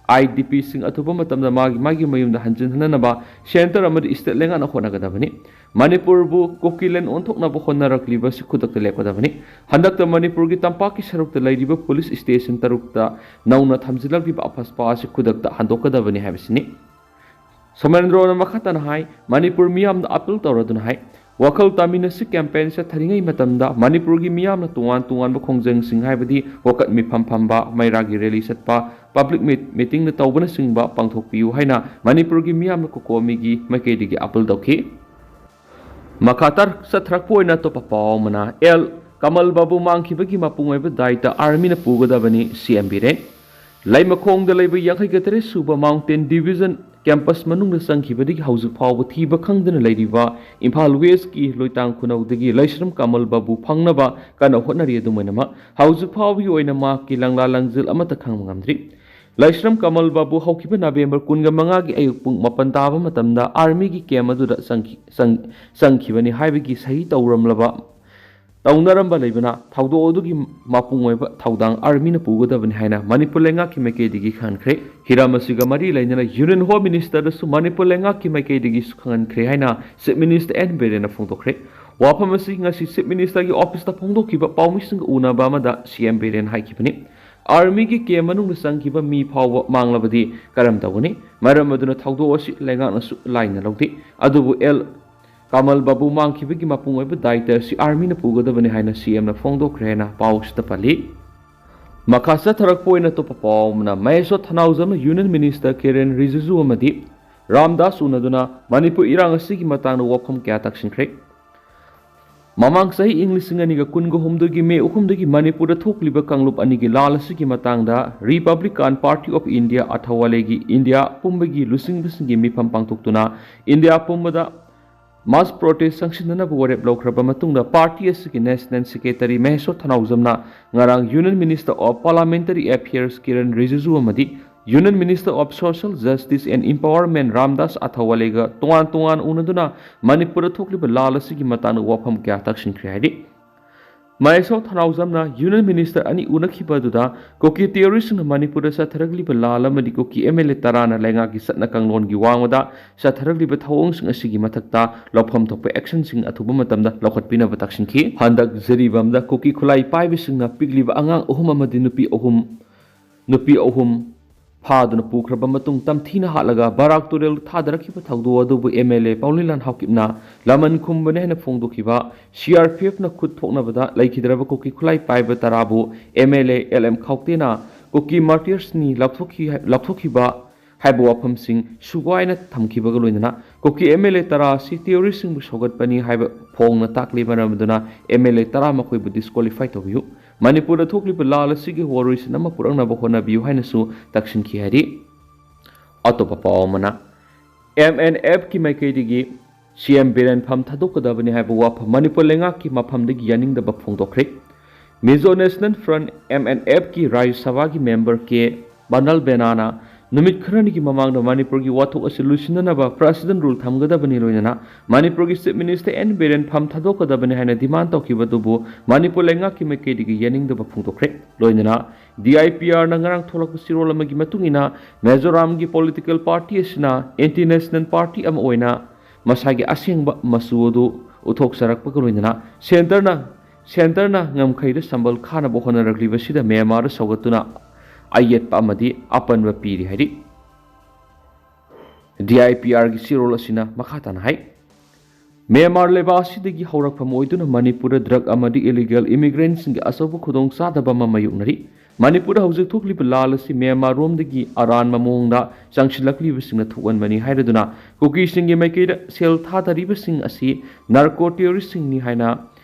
ꯑꯥꯏ ꯗꯤ ꯄꯤꯁꯤꯡ ꯑꯊꯨꯕ ꯃꯇꯝꯗ ꯃꯥꯒꯤ ꯃꯥꯒꯤ ꯃꯌꯨꯝꯗ ꯍꯟꯖꯤꯟꯍꯟꯅꯅꯕ ꯁꯦꯟꯇꯔ ꯑꯃꯗꯤ ꯁ꯭ꯇꯦꯠ ꯂꯩꯉꯥꯛꯅ ꯍꯣꯠꯅꯒꯗꯕꯅꯤ꯫ ꯃꯅꯤꯄꯨꯔꯕꯨ ꯀꯨꯀꯤꯂꯦꯟ ꯑꯣꯟꯊꯣꯛꯅꯕ ꯍꯣꯠꯅꯔꯛꯂꯤꯕ ꯑꯁꯤ ꯈꯨꯗꯛꯇ ꯂꯦꯞꯀꯗꯕꯅꯤ꯫ ꯍꯟꯗꯛꯇ ꯃꯅꯤꯄꯨꯔꯒꯤ ꯇꯝꯄꯥꯛꯀꯤ ꯁꯔꯨꯛꯇ ꯂꯩꯔꯤꯕ ꯄꯨꯂꯤꯁ ꯁ꯭ꯇꯦꯁꯟ ꯇꯔꯨꯛꯇ ꯅꯧꯅ ꯊꯝꯖꯤꯜꯂꯛꯂꯤꯕ ꯑꯐꯁꯄꯥ ꯑꯁꯤ ꯈꯨꯗꯛꯇ ꯍꯟꯗꯣꯛꯀꯗꯕꯅꯤ ꯍꯥꯏꯕꯁꯤꯅꯤ꯫ ꯁꯣꯃꯦꯟꯗ꯭ꯔꯣꯅ ꯃꯈꯥ ꯇꯥꯅ ꯍꯥꯏ, ꯃꯅꯤꯄꯨꯔ ꯃꯤꯌꯥꯝꯗ ꯑꯄꯤꯜ ꯇꯧꯔꯗꯨꯅ ꯍꯥꯏ, ꯋꯥꯈꯜ ꯇꯥꯃꯤꯟꯅꯁꯤ ꯀꯦꯝꯄꯦꯟ ꯆꯠꯊꯔꯤꯉꯩ ꯃꯇꯝꯗ ꯃꯅꯤꯄꯨꯔꯒꯤ ꯃꯤꯌꯥꯝꯅ ꯇꯣꯉꯥꯟ ꯇꯣꯉꯥꯟꯕ ꯈꯣꯡꯖꯪꯁꯤꯡ ꯍꯥꯏꯕꯗꯤ ꯋꯥꯀꯠ ꯃꯤꯐꯝ ꯐꯝꯕ, ꯃꯩꯔꯥꯒꯤ ꯔꯦꯂꯤ ꯆꯠꯄ, ꯄꯕ꯭ꯂꯤꯛ ꯃꯤꯠ, ꯃꯤꯇꯤꯡꯅ ꯇꯧꯕꯅꯆꯤꯡꯕ ꯄꯥꯡꯊꯣꯛꯄꯤꯌꯨ ꯍꯥꯏꯅ ꯃꯅꯤꯄꯨꯔꯒꯤ ꯃꯤꯌꯥꯝꯅ ꯀꯣꯀꯣꯃꯤꯒꯤ ꯃꯥꯏꯀꯩꯗꯒꯤ ꯑꯄꯤꯜ ꯇꯧꯈꯤ꯫ ꯃꯈꯥ ꯇꯥꯔ-, ꯆꯠꯊꯔꯛꯄ ꯑꯣꯏꯅ ꯑꯇꯣꯞꯄ ꯄꯥꯎ ꯑꯃꯅ, ꯑꯦꯜ ꯀꯃꯜ ꯕꯥꯕꯨ ꯃꯥꯡꯈꯤꯕꯒꯤ ꯃꯄꯨꯡ ꯑꯣꯏꯕ ꯗꯥꯏꯇ ꯑꯥꯔꯃꯤꯅ ꯄꯨꯒꯗꯕꯅꯤ, ꯁꯤ ꯑꯦꯝ ꯕꯤꯔꯦꯟ꯫ ꯂꯩꯃꯈꯣꯡꯗ ꯂꯩꯕ ꯌꯥꯡꯈꯩꯒ ꯇꯔꯦꯠ ꯁꯨꯕ ꯃꯥꯎꯟꯇꯦꯟ ꯗꯤꯕꯤꯖꯟ ꯀꯦꯝꯄꯁ ꯃꯅꯨꯡꯗ ꯆꯪꯈꯤꯕꯗꯒꯤ ꯍꯧꯖꯤꯛ ꯐꯥꯎꯕ ꯊꯤꯕ ꯈꯪꯗꯅ ꯂꯩꯔꯤꯕ ꯏꯝꯐꯥꯜ ꯋꯦꯁꯀꯤ ꯂꯣꯏꯇꯥꯡ ꯈꯨꯅꯧꯗꯒꯤ ꯂꯩꯁ꯭ꯔꯝ ꯀꯃꯜ ꯕꯥꯕꯨ ꯐꯪꯅꯕ ꯀꯟꯅ ꯍꯣꯠꯅꯔꯤ꯫ ꯑꯗꯨꯝ ꯑꯣꯏꯅꯃꯛ, ꯍꯧꯖꯤꯛ ꯐꯥꯎꯕꯒꯤ ꯑꯣꯏꯅ ꯃꯍꯥꯛꯀꯤ ꯂꯪꯂꯥ ꯂꯪꯖꯤꯜ ꯑꯃꯠꯇ ꯈꯪꯕ ꯉꯝꯗ꯭ꯔꯤ꯫ ꯂꯩꯁ꯭ꯔꯝ ꯀꯃꯜ ꯕꯥꯕꯨ ꯍꯧꯈꯤꯕ ꯅꯕꯦꯝꯕꯔ ꯀꯨꯟꯒ ꯃꯉꯥꯒꯤ ꯑꯌꯨꯛ ꯄꯨꯡ ꯃꯥꯄꯟ ꯇꯥꯕ ꯃꯇꯝꯗ ꯑꯥꯔꯃꯤꯒꯤ ꯀꯦꯝ ꯑꯗꯨꯗ ꯆꯪꯈꯤ-, ꯆꯪ-, ꯆꯪꯈꯤꯕꯅꯤ ꯍꯥꯏꯕꯒꯤ ꯁꯍꯤ ꯇꯧꯔꯝꯂꯕ, ꯇꯧꯅꯔꯝꯕ ꯂꯩꯕꯅ ꯊꯧꯗꯣꯛ ꯑꯗꯨꯒꯤ ꯃꯄꯨꯡ ꯑꯣꯏꯕ ꯊꯧꯗꯥꯡ ꯑꯥꯔꯃꯤꯅ ꯄꯨꯒꯗꯕꯅꯤ ꯍꯥꯏꯅ ꯃꯅꯤꯄꯨꯔ ꯂꯩꯉꯥꯛꯀꯤ ꯃꯥꯏꯀꯩꯗꯒꯤ ꯈꯪꯍꯟꯈ꯭ꯔꯦ꯫ ꯍꯤꯔꯝ ꯑꯁꯤꯒ ꯃꯔꯤ ꯂꯩꯅꯅ ꯌꯨꯅꯤꯌꯟ ꯍꯣꯝ ꯃꯤꯅꯤꯁꯇꯔꯗꯁꯨ ꯃꯅꯤꯄꯨꯔ ꯂꯩꯉꯥꯛꯀꯤ ꯃꯥꯏꯀꯩꯗꯒꯤꯁꯨ ꯈꯪꯍꯟꯈ꯭ꯔꯦ ꯍꯥꯏꯅ ꯆꯤꯐ ꯃꯤꯅꯤꯁꯇꯔ ꯑꯦꯟ ꯕꯤꯔꯦꯟꯅ ꯐꯣꯡꯗꯣꯛꯈ꯭ꯔꯦ꯫ ꯋꯥꯐꯝ ꯑꯁꯤ ꯉꯁꯤ ꯆꯤꯐ ꯃꯤꯅꯤꯁꯇꯔꯒꯤ ꯑꯣꯐꯤꯁꯇ ꯐꯣꯡꯗꯣꯛꯈꯤꯕ ꯄꯥꯎꯃꯤꯁꯤꯡꯒ ꯎꯅꯕ ꯑꯃꯗ ꯁꯤ ꯑꯦꯝ ꯕꯤꯔꯦꯟ ꯍꯥꯏꯈꯤꯕꯅꯤ꯫ ꯑꯥꯔꯃꯤꯒꯤ ꯀꯦꯝ ꯃꯅꯨꯡꯗ ꯆꯪꯈꯤꯕ ꯃꯤ ꯐꯥꯎꯕ ꯃꯥꯡꯂꯕꯗꯤ ꯀꯔꯝ ꯇꯧꯒꯅꯤ? ꯃꯔꯝ ꯑꯗꯨꯅ ꯊꯧꯗꯣꯛ ꯑꯁꯤ ꯂꯩꯉꯥꯛꯅꯁꯨ ꯂꯥꯏꯅ ꯂꯧꯗꯦ꯫ ꯑꯗꯨꯕꯨ ꯑꯦꯜ ꯀꯃꯜ ꯕꯥꯕꯨ ꯃꯥꯡꯈꯤꯕꯒꯤ ꯃꯄꯨꯡ ꯑꯣꯏꯕ ꯗꯥꯏꯇ ꯑꯁꯤ ꯑꯥꯔꯃꯤꯅ ꯄꯨꯒꯗꯕꯅꯤ ꯍꯥꯏꯅ ꯁꯤ ꯑꯦꯝꯅ ꯐꯣꯡꯗꯣꯛꯈ꯭ꯔꯦ ꯍꯥꯏꯅ ꯄꯥꯎ ꯑꯁꯤꯗ ꯄꯜꯂꯤ꯫ ꯃꯈꯥ ꯆꯠꯊꯔꯛꯄ ꯑꯣꯏꯅ ꯑꯇꯣꯞꯄ ꯄꯥꯎ ꯑꯃꯅ, ꯃꯍꯦꯁ꯭ꯋꯔ ꯊꯅꯥꯎꯖꯝꯅ ꯌꯨꯅꯤꯌꯟ ꯃꯤꯅꯤꯁꯇꯔ ꯀꯤꯔꯦꯟ ꯔꯤꯖꯤꯖꯨ ꯑꯃꯗꯤ ꯔꯥꯝꯗꯥꯁ ꯎꯅꯗꯨꯅ ꯃꯅꯤꯄꯨꯔ ꯏꯔꯥꯡ ꯑꯁꯤꯒꯤ ꯃꯇꯥꯡꯗ ꯋꯥꯐꯝ ꯀꯌꯥ ꯇꯥꯛꯁꯤꯟꯈ꯭ꯔꯦ꯫ ꯃꯃꯥꯡ ꯆꯍꯤ ꯏꯪ ꯂꯤꯁꯤꯡ ꯑꯅꯤꯒ ꯀꯨꯟꯒ ꯍꯨꯝꯗꯣꯏꯒꯤ ꯃꯦ ꯑꯍꯨꯝꯗꯒꯤ ꯃꯅꯤꯄꯨꯔꯗ ꯊꯣꯛꯂꯤꯕ ꯀꯥꯡꯂꯨꯞ ꯑꯅꯤꯒꯤ ꯂꯥꯜ ꯑꯁꯤꯒꯤ ꯃꯇꯥꯡꯗ Republican Party of India ꯑꯊꯋꯥꯂꯦꯒꯤ ꯏꯟꯗꯤꯌꯥ ꯄꯨꯝꯕꯒꯤ ꯂꯨꯆꯤꯡꯕꯁꯤꯡꯒꯤ ꯃꯤꯐꯝ ꯄꯥꯡꯊꯣꯛꯇꯨꯅ ꯏꯟꯗꯤꯌꯥ ꯄꯨꯝꯕꯗ ꯃꯥꯁ ꯄ꯭ꯔꯣꯇꯦꯁ ꯆꯪꯁꯤꯟꯅꯅꯕ ꯋꯥꯔꯦꯞ ꯂꯧꯈ꯭ꯔꯕ ꯃꯇꯨꯡꯗ, ꯄꯥꯔꯇꯤ ꯑꯁꯤꯒꯤ ꯅꯦꯁꯅꯦꯜ ꯁꯦꯀ꯭ꯔꯦꯇꯔꯤ ꯃꯍꯦꯁ꯭ꯋꯔ ꯊꯅꯥꯎꯖꯝꯅ ꯉꯔꯥꯡ Union Minister of Parliamentary Affairs Kiran ꯔꯤꯖꯤꯖꯨ ꯑꯃꯗꯤ Union Minister of Social Justice and Empowerment Ramdas ꯑꯊꯋꯥꯂꯦꯒ ꯇꯣꯉꯥꯟ ꯇꯣꯉꯥꯟ ꯎꯅꯗꯨꯅ ꯃꯅꯤꯄꯨꯔꯗ ꯊꯣꯛꯂꯤꯕ ꯂꯥꯜ ꯑꯁꯤꯒꯤ ꯃꯇꯥꯡꯗ ꯋꯥꯐꯝ ꯀꯌꯥ ꯇꯥꯛꯁꯤꯟꯈ꯭ꯔꯦ ꯍꯥꯏꯔꯤ꯫ ꯃꯍꯦꯁꯣ ꯊꯅꯥꯎꯖꯝꯅ Union Minister ꯑꯅꯤ ꯎꯅꯈꯤꯕ ꯑꯗꯨꯗ ꯀꯨꯀꯤ ꯇꯦꯔꯣꯔꯤꯁꯁꯤꯡꯅ ꯃꯅꯤꯄꯨꯔꯗ ꯆꯠꯊꯔꯛꯂꯤꯕ ꯂꯥꯜ ꯑꯃꯗꯤ ꯀꯨꯀꯤ MLA ꯇꯔꯥꯅ ꯂꯩꯉꯥꯛꯀꯤ ꯆꯠꯅ ꯀꯥꯡꯂꯣꯟꯒꯤ ꯋꯥꯡꯃꯗ ꯆꯠꯊꯔꯛꯂꯤꯕ ꯊꯧꯑꯣꯡꯁꯤꯡ ꯑꯁꯤꯒꯤ ꯃꯊꯛꯇ ꯂꯧꯐꯝ ꯊꯣꯛꯄ actionꯁꯤꯡ ꯑꯊꯨꯕ ꯃꯇꯝꯗ ꯂꯧꯈꯠꯄꯤꯅꯕ ꯇꯛꯁꯤꯟꯈꯤ꯫ ꯍꯟꯗꯛ ꯖꯤꯔꯤꯕꯥꯝꯗ ꯀꯨꯀꯤ ꯈꯨꯠꯂꯥꯏ ꯄꯥꯏꯕꯁꯤꯡꯅ ꯄꯤꯛꯂꯤꯕ ꯑꯉꯥꯡ ꯑꯍꯨꯝ ꯑꯃꯗꯤ ꯅꯨꯄꯤ ꯑꯍꯨꯝ, ꯅꯨꯄꯤ ꯑꯍꯨꯝ ꯐꯥꯗꯨꯅ ꯄꯨꯈ꯭ꯔꯕ ꯃꯇꯨꯡ ꯇꯝꯊꯤꯅ ꯍꯥꯠꯂꯒ ꯕꯔꯥꯛ ꯇꯨꯔꯦꯜ ꯊꯥꯗꯔꯛꯈꯤꯕ ꯊꯧꯗꯣꯛ ꯑꯗꯨꯕꯨ MLA ꯄꯥꯎꯂꯤꯂꯥꯟ ꯍꯥꯎꯀꯤꯞꯅ ꯂꯃꯟ ꯈꯨꯝꯕꯅꯤ ꯍꯥꯏꯅ ꯐꯣꯡꯗꯣꯛꯈꯤꯕ CRPFꯅ ꯈꯨꯠ ꯊꯣꯛꯅꯕꯗ ꯂꯩꯈꯤꯗ꯭ꯔꯕ ꯀꯨꯀꯤ ꯈꯨꯠꯂꯥꯏ ꯄꯥꯏꯕ ꯇꯔꯥꯕꯨ MLA LM ꯈꯥꯎꯇꯦꯅ ꯀꯨꯀꯤ martyrsꯅꯤ ꯂꯥꯎꯊꯣꯛꯈꯤ-, ꯂꯥꯎꯊꯣꯛꯈꯤꯕ ꯍꯥꯏꯕ ꯋꯥꯐꯝꯁꯤꯡ ꯁꯨꯒꯥꯏꯅ ꯊꯝꯈꯤꯕꯒ ꯂꯣꯏꯅꯅ ꯀꯨꯀꯤ MLA ꯇꯔꯥ ꯑꯁꯤ terroristꯁꯤꯡꯕꯨ ꯁꯧꯒꯠꯄꯅꯤ ꯍꯥꯏꯕ ꯐꯣꯡꯅ ꯇꯥꯛꯂꯤ꯫ ꯃꯔꯝ ꯑꯗꯨꯅ MLA ꯇꯔꯥ ꯃꯈꯣꯏꯕꯨ disqualify ꯇꯧꯕꯤꯌꯨ꯫ ꯃꯅꯤꯄꯨꯔꯗ ꯊꯣꯛꯂꯤꯕ ꯂꯥꯜ ꯑꯁꯤꯒꯤ ꯋꯥꯔꯣꯏꯁꯤꯟ ꯑꯃ ꯄꯨꯔꯛꯅꯕ ꯍꯣꯠꯅꯕꯤꯌꯨ ꯍꯥꯏꯅꯁꯨ ꯇꯛꯁꯤꯟꯈꯤ ꯍꯥꯏꯔꯤ꯫ ꯑꯇꯣꯞꯄ ꯄꯥꯎ ꯑꯃꯅ, MNFꯀꯤ ꯃꯥꯏꯀꯩꯗꯒꯤ CM ꯕꯤꯔꯦꯟ ꯐꯝ ꯊꯥꯗꯣꯛꯀꯗꯕꯅꯤ ꯍꯥꯏꯕ ꯋꯥꯐꯝ ꯃꯅꯤꯄꯨꯔ ꯂꯩꯉꯥꯛꯀꯤ ꯃꯐꯝꯗꯒꯤ ꯌꯥꯅꯤꯡꯗꯕ ꯐꯣꯡꯗꯣꯛꯈ꯭ꯔꯦ꯫ Mizo National Front, MNFꯀꯤ ꯔꯥꯖ꯭ꯌ ꯁꯚꯥꯒꯤ member ꯀꯦ ꯕꯥꯅꯜ ꯕꯦꯅꯥꯅ ꯅꯨꯃꯤꯠ ꯈꯔꯅꯤꯒꯤ ꯃꯃꯥꯡꯗ ꯃꯅꯤꯄꯨꯔꯒꯤ ꯋꯥꯊꯣꯛ ꯑꯁꯤ ꯂꯣꯏꯁꯤꯟꯅꯅꯕ President rule ꯊꯝꯒꯗꯕꯅꯤ ꯂꯣꯏꯅꯅ ꯃꯅꯤꯄꯨꯔꯒꯤ Chief Minister N ꯕꯤꯔꯦꯟ ꯐꯝ ꯊꯥꯗꯣꯛꯀꯗꯕꯅꯤ ꯍꯥꯏꯅ demand ꯇꯧꯈꯤꯕ ꯑꯗꯨꯕꯨ ꯃꯅꯤꯄꯨꯔ ꯂꯩꯉꯥꯛꯀꯤ ꯃꯥꯏꯀꯩꯗꯒꯤ ꯌꯥꯅꯤꯡꯗꯕ ꯐꯣꯡꯗꯣꯛꯈ꯭ꯔꯦ꯫ ꯂꯣꯏꯅꯅ DIPRꯅ ꯉꯔꯥꯡ ꯊꯣꯛꯂꯛꯄ ꯆꯦꯔꯣꯜ ꯑꯃꯒꯤ ꯃꯇꯨꯡ ꯏꯟꯅ, ꯃꯤꯖꯣꯔꯥꯝꯒꯤ political party ꯑꯁꯤꯅ anti national party ꯑꯃ ꯑꯣꯏꯅ ꯃꯁꯥꯒꯤ ꯑꯁꯦꯡꯕ ꯃꯆꯨ ꯑꯗꯨ ꯎꯠꯊꯣꯛꯆꯔꯛꯄꯒ ꯂꯣꯏꯅꯅ centreꯅ, centreꯅ ꯉꯝꯈꯩꯗ ꯁꯝꯕꯜ ꯈꯥꯅꯕ ꯍꯣꯠꯅꯔꯛꯂꯤꯕꯁꯤꯗ ꯃ꯭ꯌꯥꯟꯃꯥꯔꯗ ꯁꯧꯒꯠꯇꯨꯅ ꯑꯌꯦꯠꯄ ꯑꯃꯗꯤ ꯑꯄꯟꯕ ꯄꯤꯔꯤ ꯍꯥꯏꯔꯤ꯫ DIPRꯒꯤ ꯆꯦꯔꯣꯜ ꯑꯁꯤꯅ ꯃꯈꯥ ꯇꯥꯅ ꯍꯥꯏ, ꯃ꯭ꯌꯥꯟꯃꯥꯔ ꯂꯩꯕꯥꯛ ꯑꯁꯤꯗꯒꯤ ꯍꯧꯔꯛꯐꯝ ꯑꯣꯏꯗꯨꯅ ꯃꯅꯤꯄꯨꯔꯗ drug ꯑꯃꯗꯤ illegal immigrantꯁꯤꯡꯒꯤ ꯑꯆꯧꯕ ꯈꯨꯗꯣꯡꯆꯥꯗꯕ ꯑꯃ ꯃꯥꯌꯣꯛꯅꯔꯤ꯫ ꯃꯅꯤꯄꯨꯔꯗ ꯍꯧꯖꯤꯛ ꯊꯣꯛꯂꯤꯕ ꯂꯥꯜ ꯑꯁꯤ ꯃ꯭ꯌꯥꯟꯃꯥꯔꯔꯣꯝꯗꯒꯤ ꯑꯔꯥꯟꯕ ꯃꯑꯣꯡꯗ ꯆꯪꯁꯤꯜꯂꯛꯂꯤꯕꯁꯤꯡꯅ ꯊꯣꯛꯍꯟꯕꯅꯤ ꯍꯥꯏꯔꯗꯨꯅ ꯀꯨꯀꯤꯁꯤꯡꯒꯤ ꯃꯥꯏꯀꯩꯗ ꯁꯦꯜ ꯊꯥꯗꯔꯤꯕꯁꯤꯡ ꯑꯁꯤ narco terroristꯁꯤꯡꯅꯤ ꯍꯥꯏꯅ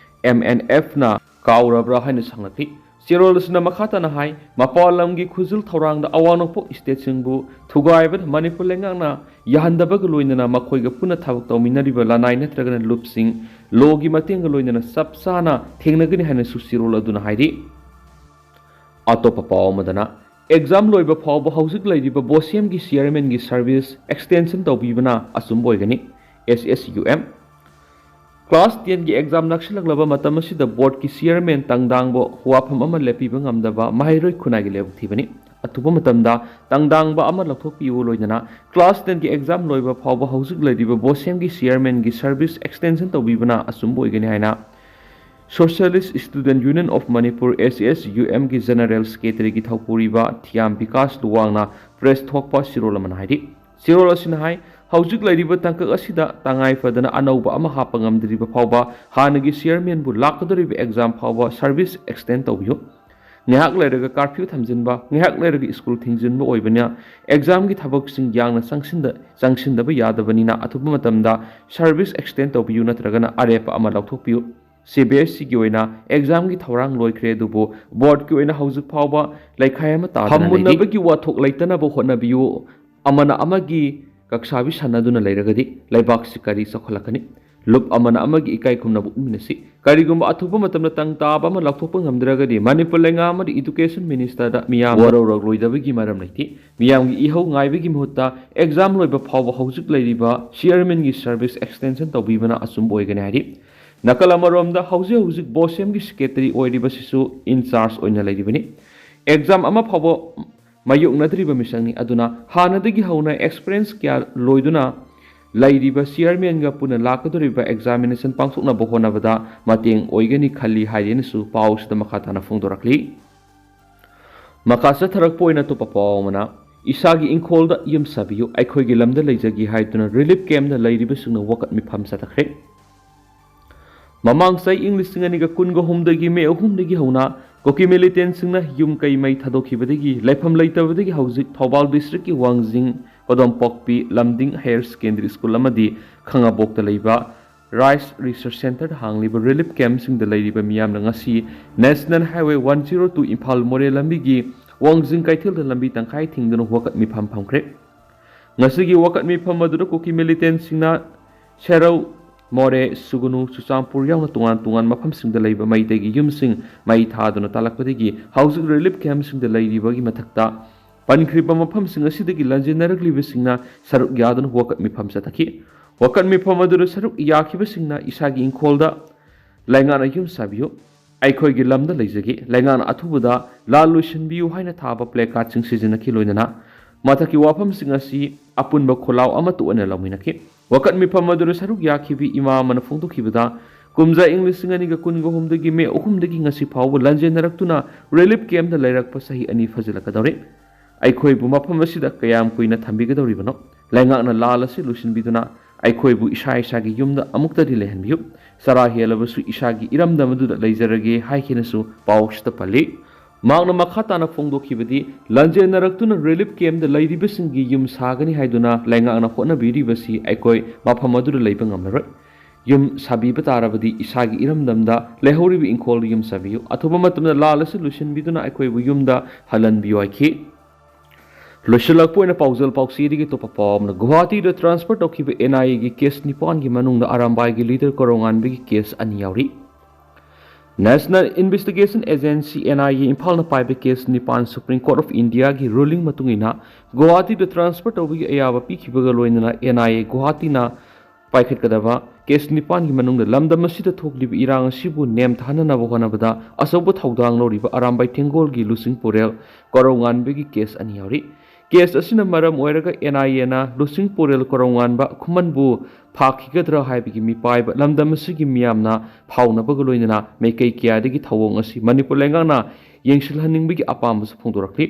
MNFꯅ ꯀꯥꯎꯔꯕ꯭ꯔꯥ ꯍꯥꯏꯅ ꯍꯪꯂꯛꯈꯤ꯫ ꯆꯦꯔꯣꯜ ꯑꯁꯤꯅ ꯃꯈꯥ ꯇꯥꯅ ꯍꯥꯏ, ꯃꯄꯥꯟ ꯂꯝꯒꯤ ꯈꯨꯖꯤꯜ ꯊꯧꯔꯥꯡꯗ ꯑꯋꯥꯡ ꯅꯣꯡꯄꯣꯛ stateꯁꯤꯡꯕꯨ ꯊꯨꯒꯥꯏꯕꯗ ꯃꯅꯤꯄꯨꯔ ꯂꯩꯉꯥꯛꯅ ꯌꯥꯍꯟꯗꯕꯒ ꯂꯣꯏꯅꯅ ꯃꯈꯣꯏꯒ ꯄꯨꯟꯅ ꯊꯕꯛ ꯇꯧꯃꯤꯟꯅꯔꯤꯕ ꯂꯅꯥꯏ ꯅꯠꯇ꯭ꯔꯒꯅ ꯂꯨꯞꯁꯤꯡ lawꯒꯤ ꯃꯇꯦꯡꯒ ꯂꯣꯏꯅꯅ ꯆꯞ ꯆꯥꯅ ꯊꯦꯡꯅꯒꯅꯤ ꯍꯥꯏꯅꯁꯨ ꯆꯦꯔꯣꯜ ꯑꯗꯨꯅ ꯍꯥꯏꯔꯤ꯫ ꯑꯇꯣꯞꯄ ꯄꯥꯎ ꯑꯃꯗꯅ, exam ꯂꯣꯏꯕ ꯐꯥꯎꯕ ꯍꯧꯖꯤꯛ ꯂꯩꯔꯤꯕ BOSEMꯒꯤ chairmanꯒꯤ service extension ꯇꯧꯕꯤꯕꯅ ꯑꯆꯨꯝꯕ ꯑꯣꯏꯒꯅꯤ, SSUM꯫ ꯀ꯭ꯂꯥꯁ ꯇꯦꯟꯒꯤ ꯑꯦꯛꯖꯥꯝ ꯅꯛꯁꯤꯜꯂꯛꯂꯕ ꯃꯇꯝ ꯑꯁꯤꯗ ꯕꯣꯔꯗꯀꯤ ꯆꯤꯌꯔꯃꯦꯟ ꯇꯪꯗꯥꯡꯕ ꯋꯥꯐꯝ ꯑꯃ ꯂꯦꯞꯄꯤꯕ ꯉꯝꯗꯕ ꯃꯍꯩꯔꯣꯏ ꯈꯨꯟꯅꯥꯏꯒꯤ ꯂꯥꯏꯕꯛ ꯊꯤꯕꯅꯤ꯫ ꯑꯊꯨꯕ ꯃꯇꯝꯗ ꯇꯪꯗꯥꯡꯕ ꯑꯃ ꯂꯧꯊꯣꯛꯄꯤꯌꯨ ꯂꯣꯏꯅꯅ ꯀ꯭ꯂꯥꯁ ꯇꯦꯟꯒꯤ ꯑꯦꯛꯖꯥꯝ ꯂꯣꯏꯕ ꯐꯥꯎꯕ ꯍꯧꯖꯤꯛ ꯂꯩꯔꯤꯕ ꯕꯣꯁꯦꯝꯒꯤ ꯆꯤꯌꯔꯃꯦꯟꯒꯤ ꯁꯔꯚꯤꯁ ꯑꯦꯛꯁꯇꯦꯟꯁꯟ ꯇꯧꯕꯤꯕꯅ ꯑꯆꯨꯝꯕ ꯑꯣꯏꯒꯅꯤ ꯍꯥꯏꯅ Socialist Student Union of Manipur, S A S U M, ꯒꯤ ꯖꯦꯅꯔꯦꯜ ꯁꯦꯀ꯭ꯔꯦꯇꯔꯤꯒꯤ ꯊꯧꯄꯨꯔꯤꯕ ꯊꯤꯌꯥꯝ ꯕꯤꯀꯥꯁ ꯂꯨꯋꯥꯡꯅ ꯄ꯭ꯔꯦꯁ ꯊꯣꯛꯄ ꯆꯦꯔꯣꯜ ꯑꯃꯅ ꯍꯥꯏꯔꯤ꯫ ꯆꯦꯔꯣꯜ ꯑꯁꯤꯅ ꯍꯥꯏ, ꯍꯧꯖꯤꯛ ꯂꯩꯔꯤꯕ ꯇꯥꯡꯀꯛ ꯑꯁꯤꯗ ꯇꯉꯥꯏ ꯐꯗꯅ ꯑꯅꯧꯕ ꯑꯃ ꯍꯥꯞꯄ ꯉꯝꯗ꯭ꯔꯤꯕ ꯐꯥꯎꯕ ꯍꯥꯟꯅꯒꯤ ꯆꯤꯌꯔꯃꯦꯟꯕꯨ ꯂꯥꯛꯀꯗꯧꯔꯤꯕ ꯑꯦꯛꯖꯥꯝ ꯐꯥꯎꯕ ꯁꯔꯚꯤꯁ ꯑꯦꯛꯁꯇꯦꯟ ꯇꯧꯕꯤꯌꯨ꯫ ꯉꯥꯏꯍꯥꯛ ꯂꯩꯔꯒ ꯀꯥꯔꯐ꯭ꯌꯨ ꯊꯝꯖꯤꯟꯕ, ꯉꯥꯏꯍꯥꯛ ꯂꯩꯔꯒ ꯁ꯭ꯀꯨꯜ ꯊꯤꯡꯖꯤꯟꯕ ꯑꯣꯏꯕꯅ ꯑꯦꯛꯖꯥꯝꯒꯤ ꯊꯕꯛꯁꯤꯡ ꯌꯥꯡꯅ ꯆꯪꯁꯤꯟꯗ-, ꯆꯪꯁꯤꯟꯗꯕ ꯌꯥꯗꯕꯅꯤꯅ ꯑꯊꯨꯕ ꯃꯇꯝꯗ ꯁꯔꯚꯤꯁ ꯑꯦꯛꯁꯇꯦꯟ ꯇꯧꯕꯤꯌꯨ ꯅꯠꯇ꯭ꯔꯒꯅ ꯑꯔꯦꯞꯄ ꯑꯃ ꯂꯧꯊꯣꯛꯄꯤꯌꯨ꯫ ꯁꯤ ꯕꯤ ꯑꯦꯁ ꯁꯤꯒꯤ ꯑꯣꯏꯅ ꯑꯦꯛꯖꯥꯝꯒꯤ ꯊꯧꯔꯥꯡ ꯂꯣꯏꯈ꯭ꯔꯦ, ꯑꯗꯨꯕꯨ ꯕꯣꯔꯗꯀꯤ ꯑꯣꯏꯅ ꯍꯧꯖꯤꯛ ꯐꯥꯎꯕ ꯂꯩꯈꯥꯏ ꯑꯃ ꯇꯥꯗꯅ ꯂꯩꯔꯤ꯫ ꯐꯝꯃꯨꯟꯅꯕꯒꯤ ꯋꯥꯊꯣꯛ ꯂꯩꯇꯅꯕ ꯍꯣꯠꯅꯕꯤꯌꯨ꯫ ꯑꯃꯅ ꯑꯃꯒꯤ ꯀꯛꯁꯥꯕꯤ ꯁꯥꯟꯅꯗꯨꯅ ꯂꯩꯔꯒꯗꯤ ꯂꯩꯕꯥꯛꯁꯤ ꯀꯔꯤ ꯆꯥꯎꯈꯠꯂꯛꯀꯅꯤ? ꯂꯨꯞ ꯑꯃꯅ ꯑꯃꯒꯤ ꯏꯀꯥꯏ ꯈꯨꯝꯅꯕ ꯎꯠꯃꯤꯟꯅꯁꯤ꯫ ꯀꯔꯤꯒꯨꯝꯕ ꯑꯊꯨꯕ ꯃꯇꯝꯗ ꯇꯪ ꯇꯥꯕ ꯑꯃ ꯂꯥꯎꯊꯣꯛꯄ ꯉꯝꯗ꯭ꯔꯒꯗꯤ ꯃꯅꯤꯄꯨꯔ ꯂꯩꯉꯥꯛ ꯑꯃꯗꯤ ꯏꯗꯨꯀꯦꯁꯟ ꯃꯤꯅꯤꯁꯇꯔꯗ ꯃꯤꯌꯥꯝ ꯋꯥꯔꯧꯔꯛꯂꯣꯏꯗꯕꯒꯤ ꯃꯔꯝ ꯂꯩꯇꯦ꯫ ꯃꯤꯌꯥꯝꯒꯤ ꯏꯍꯧ ꯉꯥꯏꯕꯒꯤ ꯃꯍꯨꯠꯇ ꯑꯦꯛꯖꯥꯝ ꯂꯣꯏꯕ ꯐꯥꯎꯕ ꯍꯧꯖꯤꯛ ꯂꯩꯔꯤꯕ ꯆꯤꯌꯔꯃꯦꯟꯒꯤ ꯁꯔꯚꯤꯁ ꯑꯦꯛꯁꯇꯦꯟꯁꯟ ꯇꯧꯕꯤꯕꯅ ꯑꯆꯨꯝꯕ ꯑꯣꯏꯒꯅꯤ ꯍꯥꯏꯔꯤ꯫ ꯅꯥꯀꯜ ꯑꯃꯔꯣꯝꯗ ꯍꯧꯖꯤꯛ ꯍꯧꯖꯤꯛ ꯕꯣꯁꯦꯝꯒꯤ ꯁꯦꯀ꯭ꯔꯦꯇꯔꯤ ꯑꯣꯏꯔꯤꯕꯁꯤꯁꯨ ꯏꯟꯆꯥꯔꯖ ꯑꯣꯏꯅ ꯂꯩꯔꯤꯕꯅꯤ꯫ ꯑꯦꯛꯖꯥꯝ ꯑꯃ ꯐꯥꯎꯕ ꯃꯥꯌꯣꯛꯅꯗ꯭ꯔꯤꯕ ꯃꯤꯁꯛꯅꯤ꯫ ꯑꯗꯨꯅ ꯍꯥꯟꯅꯗꯒꯤ ꯍꯧꯅ ꯑꯦꯛꯁꯄꯤꯔꯤꯌꯦꯟꯁ ꯀꯌꯥ ꯂꯣꯏꯗꯨꯅ ꯂꯩꯔꯤꯕ ꯆꯤꯌꯔꯃꯦꯟꯒ ꯄꯨꯟꯅ ꯂꯥꯛꯀꯗꯧꯔꯤꯕ ꯑꯦꯛꯖꯥꯃꯤꯅꯦꯁꯟ ꯄꯥꯡꯊꯣꯛꯅꯕ ꯍꯣꯠꯅꯕꯗ ꯃꯇꯦꯡ ꯑꯣꯏꯒꯅꯤ ꯈꯜꯂꯤ ꯍꯥꯏꯗꯨꯅꯁꯨ ꯄꯥꯎꯁꯤꯗ ꯃꯈꯥ ꯇꯥꯅ ꯐꯣꯡꯗꯣꯔꯛꯂꯤ꯫ ꯃꯈꯥ ꯆꯠꯊꯔꯛꯄ ꯑꯣꯏꯅ ꯑꯇꯣꯞꯄ ꯄꯥꯎ ꯑꯃꯅ, ꯏꯁꯥꯒꯤ ꯏꯪꯈꯣꯜꯗ ꯌꯨꯝ ꯁꯥꯕꯤꯌꯨ, ꯑꯩꯈꯣꯏꯒꯤ ꯂꯝꯗ ꯂꯩꯖꯒꯦ ꯍꯥꯏꯗꯨꯅ ꯔꯤꯂꯤꯐ ꯀꯦꯝꯞꯇ ꯂꯩꯔꯤꯕꯁꯤꯡꯅ ꯋꯥꯀꯠ ꯃꯤꯐꯝ ꯆꯠꯊꯈ꯭ꯔꯦ꯫ ꯃꯃꯥꯡ ꯆꯍꯤ ꯏꯪ ꯂꯤꯁꯤꯡ ꯑꯅꯤꯒ ꯀꯨꯟꯒ ꯑꯍꯨꯝꯗꯒꯤ ꯃꯦ ꯑꯍꯨꯝꯗꯒꯤ ꯍꯧꯅ ꯀꯨꯀꯤ ꯃꯤꯂꯤꯇꯦꯟꯁꯤꯡꯅ ꯌꯨꯝ ꯀꯩ ꯃꯩ ꯊꯥꯗꯣꯛꯈꯤꯕꯗꯒꯤ ꯂꯩꯐꯝ ꯂꯩꯇꯕꯗꯒꯤ ꯍꯧꯖꯤꯛ ꯊꯧꯕꯥꯜ ꯗꯤꯁꯇ꯭ꯔꯤꯛꯀꯤ ꯋꯥꯡꯖꯤꯡ ꯀꯣꯗꯣꯝꯄꯣꯛꯄꯤ ꯂꯝꯗꯤꯡ ꯍꯥꯌꯔ ꯁꯦꯀꯦꯟꯗꯔꯤ ꯁ꯭ꯀꯨꯜ ꯑꯃꯗꯤ ꯈꯥꯉꯕꯣꯛꯇ ꯂꯩꯕ ꯔꯥꯏꯁ ꯔꯤꯁꯔꯁ ꯁꯦꯟꯇꯔꯗ ꯍꯥꯡꯂꯤꯕ ꯔꯤꯂꯤꯐ ꯀꯦꯝꯞꯁꯤꯡꯗ ꯂꯩꯔꯤꯕ ꯃꯤꯌꯥꯝꯅ ꯉꯁꯤ national highway one zero two Imphal ꯃꯣꯔꯦ ꯂꯝꯕꯤꯒꯤ ꯋꯥꯡꯖꯤꯡ ꯀꯩꯊꯦꯜꯗ ꯂꯝꯕꯤ ꯇꯪꯈꯥꯏ ꯊꯤꯡꯗꯨꯅ ꯋꯥꯀꯠ ꯃꯤꯐꯝ ꯐꯝꯈ꯭ꯔꯦ꯫ ꯉꯁꯤꯒꯤ ꯋꯥꯀꯠ ꯃꯤꯐꯝ ꯑꯗꯨꯗ ꯀꯨꯀꯤ ꯃꯤꯂꯤꯇꯦꯟꯁꯤꯡꯅ ꯁꯦꯔꯧ, ꯃꯣꯔꯦ, ꯁꯨꯒꯨꯅꯨ, ꯆꯨꯔꯆꯥꯟꯄꯨꯔ ꯌꯥꯎꯅ ꯇꯣꯉꯥꯟ ꯇꯣꯉꯥꯟꯕ ꯃꯐꯝꯁꯤꯡꯗ ꯂꯩꯕ ꯃꯩꯇꯩꯒꯤ ꯌꯨꯝꯁꯤꯡ ꯃꯩ ꯊꯥꯗꯨꯅ ꯇꯥꯜꯂꯛꯄꯗꯒꯤ ꯍꯧꯖꯤꯛ ꯔꯤꯂꯤꯐ ꯀꯦꯝꯞꯁꯤꯡꯗ ꯂꯩꯔꯤꯕꯒꯤ ꯃꯊꯛꯇ ꯄꯟꯈ꯭ꯔꯤꯕ ꯃꯐꯝꯁꯤꯡ ꯑꯁꯤꯗꯒꯤ ꯂꯥꯟꯖꯦꯟꯅꯔꯛꯂꯤꯕꯁꯤꯡꯅ ꯁꯔꯨꯛ ꯌꯥꯗꯨꯅ ꯋꯥꯀꯠ ꯃꯤꯐꯝ ꯆꯠꯊꯈꯤ꯫ ꯋꯥꯀꯠ ꯃꯤꯐꯝ ꯑꯗꯨꯗ ꯁꯔꯨꯛ ꯌꯥꯈꯤꯕꯁꯤꯡꯅ ꯏꯁꯥꯒꯤ ꯏꯪꯈꯣꯜꯗ ꯂꯩꯉꯥꯛꯅ ꯌꯨꯝ ꯁꯥꯕꯤꯌꯨ, ꯑꯩꯈꯣꯏꯒꯤ ꯂꯝꯗ ꯂꯩꯖꯒꯦ, ꯂꯩꯉꯥꯛꯅ ꯑꯊꯨꯕꯗ ꯂꯥꯜ ꯂꯣꯏꯁꯤꯟꯕꯤꯌꯨ ꯍꯥꯏꯅ ꯊꯥꯕ placard ꯁꯤꯡ ꯁꯤꯖꯤꯟꯅꯈꯤ꯫ ꯂꯣꯏꯅꯅ ꯃꯊꯛꯀꯤ ꯋꯥꯐꯝꯁꯤꯡ ꯑꯁꯤ ꯑꯄꯨꯟꯕ ꯈꯣꯜꯂꯥꯎ ꯑꯃꯠꯇ ꯑꯣꯏꯅ ꯂꯧꯃꯤꯟꯅꯈꯤ꯫ ꯋꯥꯀꯠ ꯃꯤꯐꯝ ꯑꯗꯨꯗ ꯁꯔꯨꯛ ꯌꯥꯈꯤꯕꯤ ꯏꯃꯥ ꯑꯃꯅ ꯐꯣꯡꯗꯣꯛꯈꯤꯕꯗ, ꯀꯨꯝꯖꯥ ꯏꯪ ꯂꯤꯁꯤꯡ ꯑꯅꯤꯒ ꯀꯨꯟꯒ ꯍꯨꯝꯗꯒꯤ ꯃꯦ ꯑꯍꯨꯝꯗꯒꯤ ꯉꯁꯤ ꯐꯥꯎꯕ ꯂꯥꯟꯖꯦꯟꯅꯔꯛꯇꯨꯅ relief camp ꯇ ꯂꯩꯔꯛꯄ ꯆꯍꯤ ꯑꯅꯤ ꯐꯥꯖꯤꯜꯂꯛꯀꯗꯧꯔꯦ꯫ ꯑꯩꯈꯣꯏꯕꯨ ꯃꯐꯝ ꯑꯁꯤꯗ ꯀꯌꯥꯝ ꯀꯨꯏꯅ ꯊꯝꯕꯤꯒꯗꯧꯔꯤꯕꯅꯣ? ꯂꯩꯉꯥꯛꯅ ꯂꯥꯜ ꯑꯁꯤ ꯂꯣꯏꯁꯤꯟꯕꯤꯗꯨꯅ ꯑꯩꯈꯣꯏꯕꯨ ꯏꯁꯥ ꯏꯁꯥꯒꯤ ꯌꯨꯝꯗ ꯑꯃꯨꯛꯇꯗꯤ ꯂꯩꯍꯟꯕꯤꯌꯨ꯫ ꯆꯔꯥ ꯍꯦꯜꯂꯕꯁꯨ ꯏꯁꯥꯒꯤ ꯏꯔꯝꯗꯝ ꯑꯗꯨꯗ ꯂꯩꯖꯔꯒꯦ ꯍꯥꯏꯈꯤꯅꯁꯨ ꯄꯥꯎꯁꯤꯗ ꯄꯜꯂꯤ꯫ ꯃꯍꯥꯛꯅ ꯃꯈꯥ ꯇꯥꯅ ꯐꯣꯡꯗꯣꯛꯈꯤꯕꯗꯤ, ꯂꯥꯟꯖꯦꯟꯅꯔꯛꯇꯨꯅ relief camp ꯇ ꯂꯩꯔꯤꯕꯁꯤꯡꯒꯤ ꯌꯨꯝ ꯁꯥꯒꯅꯤ ꯍꯥꯏꯗꯨꯅ ꯂꯩꯉꯥꯛꯅ ꯍꯣꯠꯅꯕꯤꯔꯤꯕꯁꯤ ꯑꯩꯈꯣꯏ ꯃꯐꯝ ꯑꯗꯨꯗ ꯂꯩꯕ ꯉꯝꯂꯔꯣꯏ꯫ ꯌꯨꯝ ꯁꯥꯕꯤꯕ ꯇꯥꯔꯕꯗꯤ ꯏꯁꯥꯒꯤ ꯏꯔꯝꯗꯝꯗ ꯂꯩꯍꯧꯔꯤꯕ ꯏꯪꯈꯣꯜꯗ ꯌꯨꯝ ꯁꯥꯕꯤꯌꯨ꯫ ꯑꯊꯨꯕ ꯃꯇꯝꯗ ꯂꯥꯜ ꯑꯁꯤ ꯂꯣꯏꯁꯤꯟꯕꯤꯗꯨꯅ ꯑꯩꯈꯣꯏꯕꯨ ꯌꯨꯝꯗ ꯍꯜꯍꯟꯕꯤꯌꯨ ꯍꯥꯏꯈꯤ꯫ ꯂꯣꯏꯁꯤꯜꯂꯛꯄ ꯑꯣꯏꯅ ꯄꯥꯎꯖꯦꯜ ꯄꯥꯎꯆꯦꯗꯒꯤ ꯑꯇꯣꯞꯄ ꯄꯥꯎ ꯑꯃꯅ, ꯒꯨꯋꯥꯍꯥꯇꯤꯗ transfer ꯇꯧꯈꯤꯕ N I A ꯒꯤ case ꯅꯤꯄꯥꯟꯒꯤ ꯃꯅꯨꯡꯗ ꯑꯔꯥꯝꯕꯥꯏꯒꯤ leader ꯀꯣꯔꯧꯉꯥꯟꯕꯒꯤ case ꯑꯅꯤ ꯌꯥꯎꯔꯤ꯫ National Investigation Agency, N I A, ꯏꯝꯐꯥꯜꯅ ꯄꯥꯏꯕ case ꯅꯤꯄꯥꯟ Supreme Court of India ꯒꯤ ruling ꯃꯇꯨꯡ ꯏꯟꯅ ꯒꯨꯋꯥꯍꯥꯇꯤꯗ transfer ꯇꯧꯕꯒꯤ ꯑꯌꯥꯕ ꯄꯤꯈꯤꯕꯒ ꯂꯣꯏꯅꯅ N I A ꯒꯨꯋꯥꯍꯥꯇꯤꯅ ꯄꯥꯏꯈꯠꯀꯗꯕ case ꯅꯤꯄꯥꯟꯒꯤ ꯃꯅꯨꯡꯗ ꯂꯝꯗꯝ ꯑꯁꯤꯗ ꯊꯣꯛꯂꯤꯕ ꯏꯔꯥꯡ ꯑꯁꯤꯕꯨ ꯅꯦꯝꯊꯥꯅꯅꯕ ꯍꯣꯠꯅꯕꯗ ꯑꯆꯧꯕ ꯊꯧꯗꯥꯡ ꯂꯧꯔꯤꯕ ꯑꯔꯥꯝꯕꯥꯏ ꯇꯦꯡꯒꯣꯜꯒꯤ ꯂꯨꯆꯤꯡ ꯄꯨꯔꯦꯜ ꯀꯣꯔꯧꯉꯥꯟꯕꯒꯤ case ꯑꯅꯤ ꯌꯥꯎꯔꯤ꯫ Case ꯑꯁꯤꯅ ꯃꯔꯝ ꯑꯣꯏꯔꯒ N I A ꯅ ꯂꯨꯆꯤꯡ ꯄꯨꯔꯦꯜ ꯀꯣꯔꯧꯉꯥꯟꯕ ꯈꯨꯃꯟꯕꯨ ꯐꯥꯈꯤꯒꯗ꯭ꯔꯥ ꯍꯥꯏꯕꯒꯤ ꯃꯤꯄꯥꯏꯕ ꯂꯝꯗꯝ ꯑꯁꯤꯒꯤ ꯃꯤꯌꯥꯝꯅ ꯐꯥꯎꯅꯕꯒ ꯂꯣꯏꯅꯅ ꯃꯥꯏꯀꯩ ꯀꯌꯥꯗꯒꯤ ꯊꯧꯑꯣꯡ ꯑꯁꯤ ꯃꯅꯤꯄꯨꯔ ꯂꯩꯉꯥꯛꯅ ꯌꯦꯡꯁꯤꯜꯍꯟꯅꯤꯡꯕꯒꯤ ꯑꯄꯥꯝꯕꯁꯨ ꯐꯣꯡꯗꯣꯔꯛꯂꯤ꯫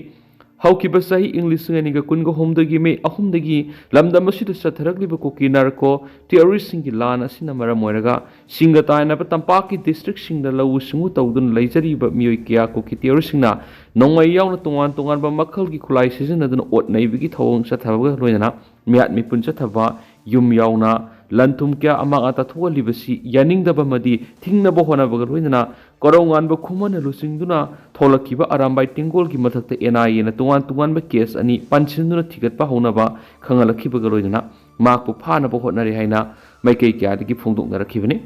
ꯍꯧꯈꯤꯕ ꯆꯍꯤ ꯏꯪ ꯂꯤꯁꯤꯡ ꯑꯅꯤꯒ ꯀꯨꯟꯒ ꯍꯨꯝꯗꯒꯤ ꯃꯦ ꯑꯍꯨꯝꯗꯒꯤ ꯂꯝꯗꯝ ꯑꯁꯤꯗ ꯆꯠꯊꯔꯛꯂꯤꯕ ꯀꯨꯀꯤ narco terrorist ꯁꯤꯡꯒꯤ ꯂꯥꯟ ꯑꯁꯤꯅ ꯃꯔꯝ ꯑꯣꯏꯔꯒ ꯁꯤꯡꯒ ꯇꯥꯏꯅꯕ ꯇꯝꯄꯥꯛꯀꯤ district ꯁꯤꯡꯗ ꯂꯧꯎ ꯁꯤꯡꯎ ꯇꯧꯗꯨꯅ ꯂꯩꯖꯔꯤꯕ ꯃꯤꯑꯣꯏ ꯀꯌꯥ ꯀꯨꯀꯤ terrorist ꯁꯤꯡꯅ ꯅꯣꯡꯃꯩ ꯌꯥꯎꯅ ꯇꯣꯉꯥꯟ ꯇꯣꯉꯥꯟꯕ ꯃꯈꯜꯒꯤ ꯈꯨꯠꯂꯥꯏ ꯁꯤꯖꯤꯟꯅꯗꯨꯅ ꯑꯣꯠ ꯅꯩꯕꯒꯤ ꯊꯧꯑꯣꯡ ꯆꯠꯊꯕꯒ ꯂꯣꯏꯅꯅ ꯃꯤꯍꯥꯠ ꯃꯤꯄꯨꯟ ꯆꯠꯊꯕ, ꯌꯨꯝ ꯌꯥꯎꯅ ꯂꯟ ꯊꯨꯝ ꯀꯌꯥ ꯑꯃꯥꯡ ꯑꯇꯥ ꯊꯣꯛꯍꯜꯂꯤꯕꯁꯤ ꯌꯥꯅꯤꯡꯗꯕ ꯑꯃꯗꯤ ꯊꯤꯡꯅꯕ ꯍꯣꯠꯅꯕꯒ ꯂꯣꯏꯅꯅ ꯀꯣꯔꯧꯉꯥꯟꯕ ꯈꯨꯃꯟꯅ ꯂꯨꯆꯤꯡꯗꯨꯅ ꯊꯣꯛꯂꯛꯈꯤꯕ ꯑꯔꯥꯝꯕꯥꯏ ꯇꯦꯡꯒꯣꯜꯒꯤ ꯃꯊꯛꯇ N I A ꯅ ꯇꯣꯉꯥꯟ ꯇꯣꯉꯥꯟꯕ case ꯑꯅꯤ ꯄꯟꯁꯤꯟꯗꯨꯅ ꯊꯤꯒꯠꯄ ꯍꯧꯅꯕ ꯈꯪꯍꯜꯂꯛꯈꯤꯕꯒ ꯂꯣꯏꯅꯅ ꯃꯍꯥꯛꯄꯨ ꯐꯥꯅꯕ ꯍꯣꯠꯅꯔꯤ ꯍꯥꯏꯅ ꯃꯥꯏꯀꯩ ꯀꯌꯥꯗꯒꯤ ꯐꯣꯡꯗꯣꯛꯅꯔꯛꯈꯤꯕꯅꯤ꯫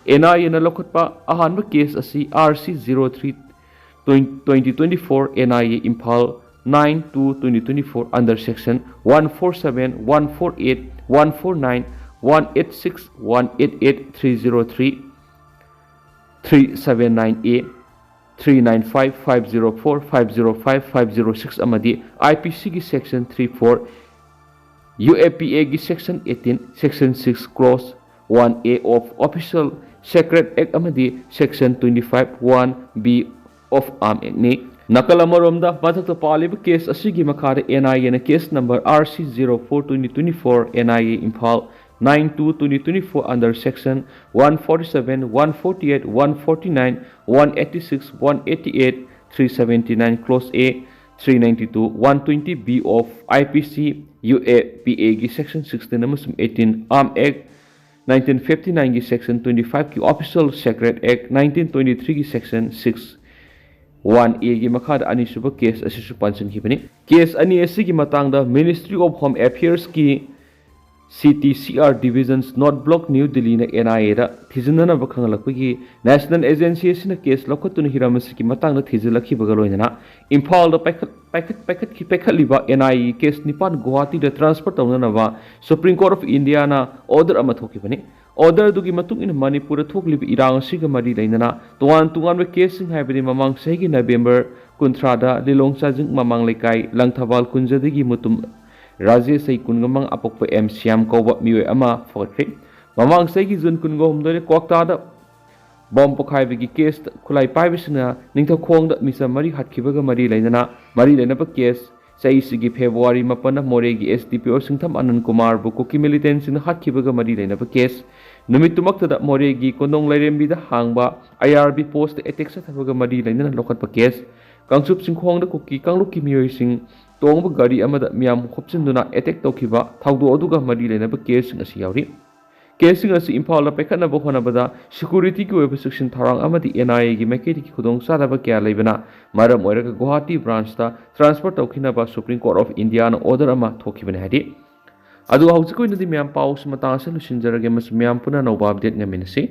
N I A ꯅ ꯂꯧꯈꯠꯄ ꯑꯍꯥꯟꯕ case ꯑꯁꯤ R C zero three twenty twenty-four, N I A Imphal, nine two twenty twenty-four, under section one four seven, one four eight, one four nine, one eight six one eight eight three zero three three seven nine A, three nine five five zero four five zero five five zero six ꯑꯃꯗꯤ I P C ꯒꯤ section three four, U A P A ꯒꯤ section eighteen, section six clause one A of Official Secret Act ꯑꯃꯗꯤ section twenty-five one B of Arm Act ꯅꯤ꯫ ꯅꯥꯀꯜ ꯑꯃꯔꯣꯝꯗ, ꯃꯊꯛꯇ ꯄꯥꯜꯂꯤꯕ case ꯑꯁꯤꯒꯤ ꯃꯈꯥꯗ N I A ꯅ case number R C zero four twenty twenty-four, N I A Imphal nine two twenty twenty-four under section one forty-seven, one forty-eight, one forty-nine, one eighty-six, one eighty-eight, three seventy-nine clause A, three ninety-two, one twenty B of I P C, U A P A ꯒꯤ section sixteen ꯑꯃꯁꯨꯡ eighteen, Arm Act nineteen fifty-nine ꯒꯤ section twenty-five ꯀꯤ Official Secret Act nineteen twenty-three ꯒꯤ section six one A ꯒꯤ ꯃꯈꯥꯗ ꯑꯅꯤꯁꯨꯕ case ꯑꯁꯤꯁꯨ ꯄꯟꯁꯤꯟꯈꯤꯕꯅꯤ꯫ Case ꯑꯅꯤ ꯑꯁꯤꯒꯤ ꯃꯇꯥꯡꯗ Ministry of Home Affairs ꯀꯤ C T C R Divisions North Block, New Delhi ꯅ N I A the ꯊꯤꯖꯤꯟꯅꯅꯕ ꯈꯪꯍꯜꯂꯛꯄꯒꯤ National Agency ꯑꯁꯤꯅ case ꯂꯧꯈꯠꯇꯨꯅ ꯍꯤꯔꯝ ꯑꯁꯤꯒꯤ ꯃꯇꯥꯡꯗ ꯊꯤꯖꯤꯜꯂꯛꯈꯤꯕꯒ ꯂꯣꯏꯅꯅ ꯏꯝꯐꯥꯜꯗ ꯄꯥꯏꯈꯠ-, ꯄꯥꯏꯈꯠ-, ꯄꯥꯏꯈꯠꯈꯤ-, ꯄꯥꯏꯈꯠꯂꯤꯕ N I A case ꯅꯤꯄꯥꯟ ꯒꯨꯋꯥꯍꯥꯇꯤꯗ transfer ꯇꯧꯅꯅꯕ Supreme Court of India ꯅ order ꯑꯃ ꯊꯣꯛꯈꯤꯕꯅꯤ꯫ Order ꯑꯗꯨꯒꯤ ꯃꯇꯨꯡ ꯏꯟꯅ ꯃꯅꯤꯄꯨꯔꯗ ꯊꯣꯛꯂꯤꯕ ꯏꯔꯥꯡ ꯑꯁꯤꯒ ꯃꯔꯤ ꯂꯩꯅꯅ ꯇꯣꯉꯥꯟ ꯇꯣꯉꯥꯟꯕ case ꯁꯤꯡ, ꯍꯥꯏꯕꯗꯤ ꯃꯃꯥꯡ ꯆꯍꯤꯒꯤ November ꯀꯨꯟꯊ꯭ꯔꯥꯗ ꯂꯤꯂꯣꯡ ꯆꯥꯖꯤꯡ ꯃꯃꯥꯡ ꯂꯩꯀꯥꯏ ꯂꯪꯊꯕꯥꯜ ꯀꯨꯟꯖꯗꯒꯤ ꯃꯨꯇꯨꯝ ꯔꯥꯖꯦꯁ, ꯆꯍꯤ ꯀꯨꯟꯃꯉꯥ, ꯑꯄꯣꯛꯄ ꯑꯦꯝ ꯁ꯭ꯌꯥꯝ ꯀꯧꯕ ꯃꯤꯑꯣꯏ ꯑꯃ ꯐꯒꯠꯈ꯭ꯔꯦ꯫ ꯃꯃꯥꯡ ꯆꯍꯤꯒꯤ June ꯀꯨꯟꯒ ꯍꯨꯝꯗꯣꯏꯗ ꯀ꯭ꯋꯥꯛꯇꯥꯗ bomb ꯄꯣꯈꯥꯏꯕꯒꯤ case ꯇ ꯈꯨꯠꯂꯥꯏ ꯄꯥꯏꯕꯁꯤꯡꯅ ꯅꯤꯡꯊꯧꯈꯣꯡꯗ ꯃꯤꯆꯝ ꯃꯔꯤ ꯍꯥꯠꯈꯤꯕꯒ ꯃꯔꯤ ꯂꯩꯅꯅ, ꯃꯔꯤ ꯂꯩꯅꯕ case, ꯆꯍꯤꯁꯤꯒꯤ February ꯃꯥꯄꯟꯗ ꯃꯣꯔꯦꯒꯤ S D P O ꯁꯤꯡꯊꯝ ꯑꯅꯟ ꯀꯨꯃꯥꯔꯕꯨ ꯀꯨꯀꯤ militant ꯁꯤꯡꯅ ꯍꯥꯠꯈꯤꯕꯒ ꯃꯔꯤ ꯂꯩꯅꯕ case, ꯅꯨꯃꯤꯠꯇꯨꯃꯛꯇꯗ ꯃꯣꯔꯦꯒꯤ ꯀꯣꯟꯗꯣꯡ ꯂꯥꯏꯔꯦꯝꯕꯤꯗ ꯍꯥꯡꯕ I R B post ꯇ attack ꯆꯠꯊꯕꯒ ꯃꯔꯤ ꯂꯩꯅꯅ ꯂꯧꯈꯠꯄ case, ꯀꯥꯡꯆꯨꯞ ꯆꯤꯡꯈꯣꯡꯗ ꯀꯨꯀꯤ ꯀꯥꯡꯂꯨꯞꯀꯤ ꯃꯤꯑꯣꯏꯁꯤꯡ ꯇꯣꯡꯕ ꯒꯥꯔꯤ ꯑꯃꯗ ꯃꯤꯌꯥꯝ ꯈꯣꯝꯖꯤꯟꯗꯨꯅ attack ꯇꯧꯈꯤꯕ ꯊꯧꯗꯣꯛ ꯑꯗꯨꯒ ꯃꯔꯤ ꯂꯩꯅꯕ case ꯁꯤꯡ ꯑꯁꯤ ꯌꯥꯎꯔꯤ꯫ Case ꯁꯤꯡ ꯑꯁꯤ ꯏꯝꯐꯥꯜꯗ ꯄꯥꯏꯈꯠꯅꯕ ꯍꯣꯠꯅꯕꯗ security ꯒꯤ ꯑꯣꯏꯕ ꯆꯦꯛꯁꯤꯟ ꯊꯧꯔꯥꯡ ꯑꯃꯗꯤ N I A ꯒꯤ ꯃꯥꯏꯀꯩꯗꯒꯤ ꯈꯨꯗꯣꯡꯆꯥꯗꯕ ꯀꯌꯥ ꯂꯩꯕꯅ ꯃꯔꯝ ꯑꯣꯏꯔꯒ ꯒꯨꯋꯥꯍꯥꯇꯤ branch ꯇ transfer ꯇꯧꯈꯤꯅꯕ Supreme Court of India ꯅ order ꯑꯃ ꯊꯣꯛꯈꯤꯕꯅꯤ ꯍꯥꯏꯔꯤ꯫ ꯑꯗꯨꯒ ꯍꯧꯖꯤꯛꯀꯤ ꯑꯣꯏꯅꯗꯤ ꯃꯌꯥꯝ ꯄꯥꯎꯁꯤ ꯃꯇꯥꯡ ꯑꯁꯤꯗ ꯂꯣꯏꯁꯤꯟꯖꯔꯒꯦ ꯑꯃꯁꯨꯡ ꯃꯌꯥꯝ ꯄꯨꯟꯅ ꯑꯅꯧꯕ update ꯉꯥꯏꯃꯤꯟꯅꯁꯤ꯫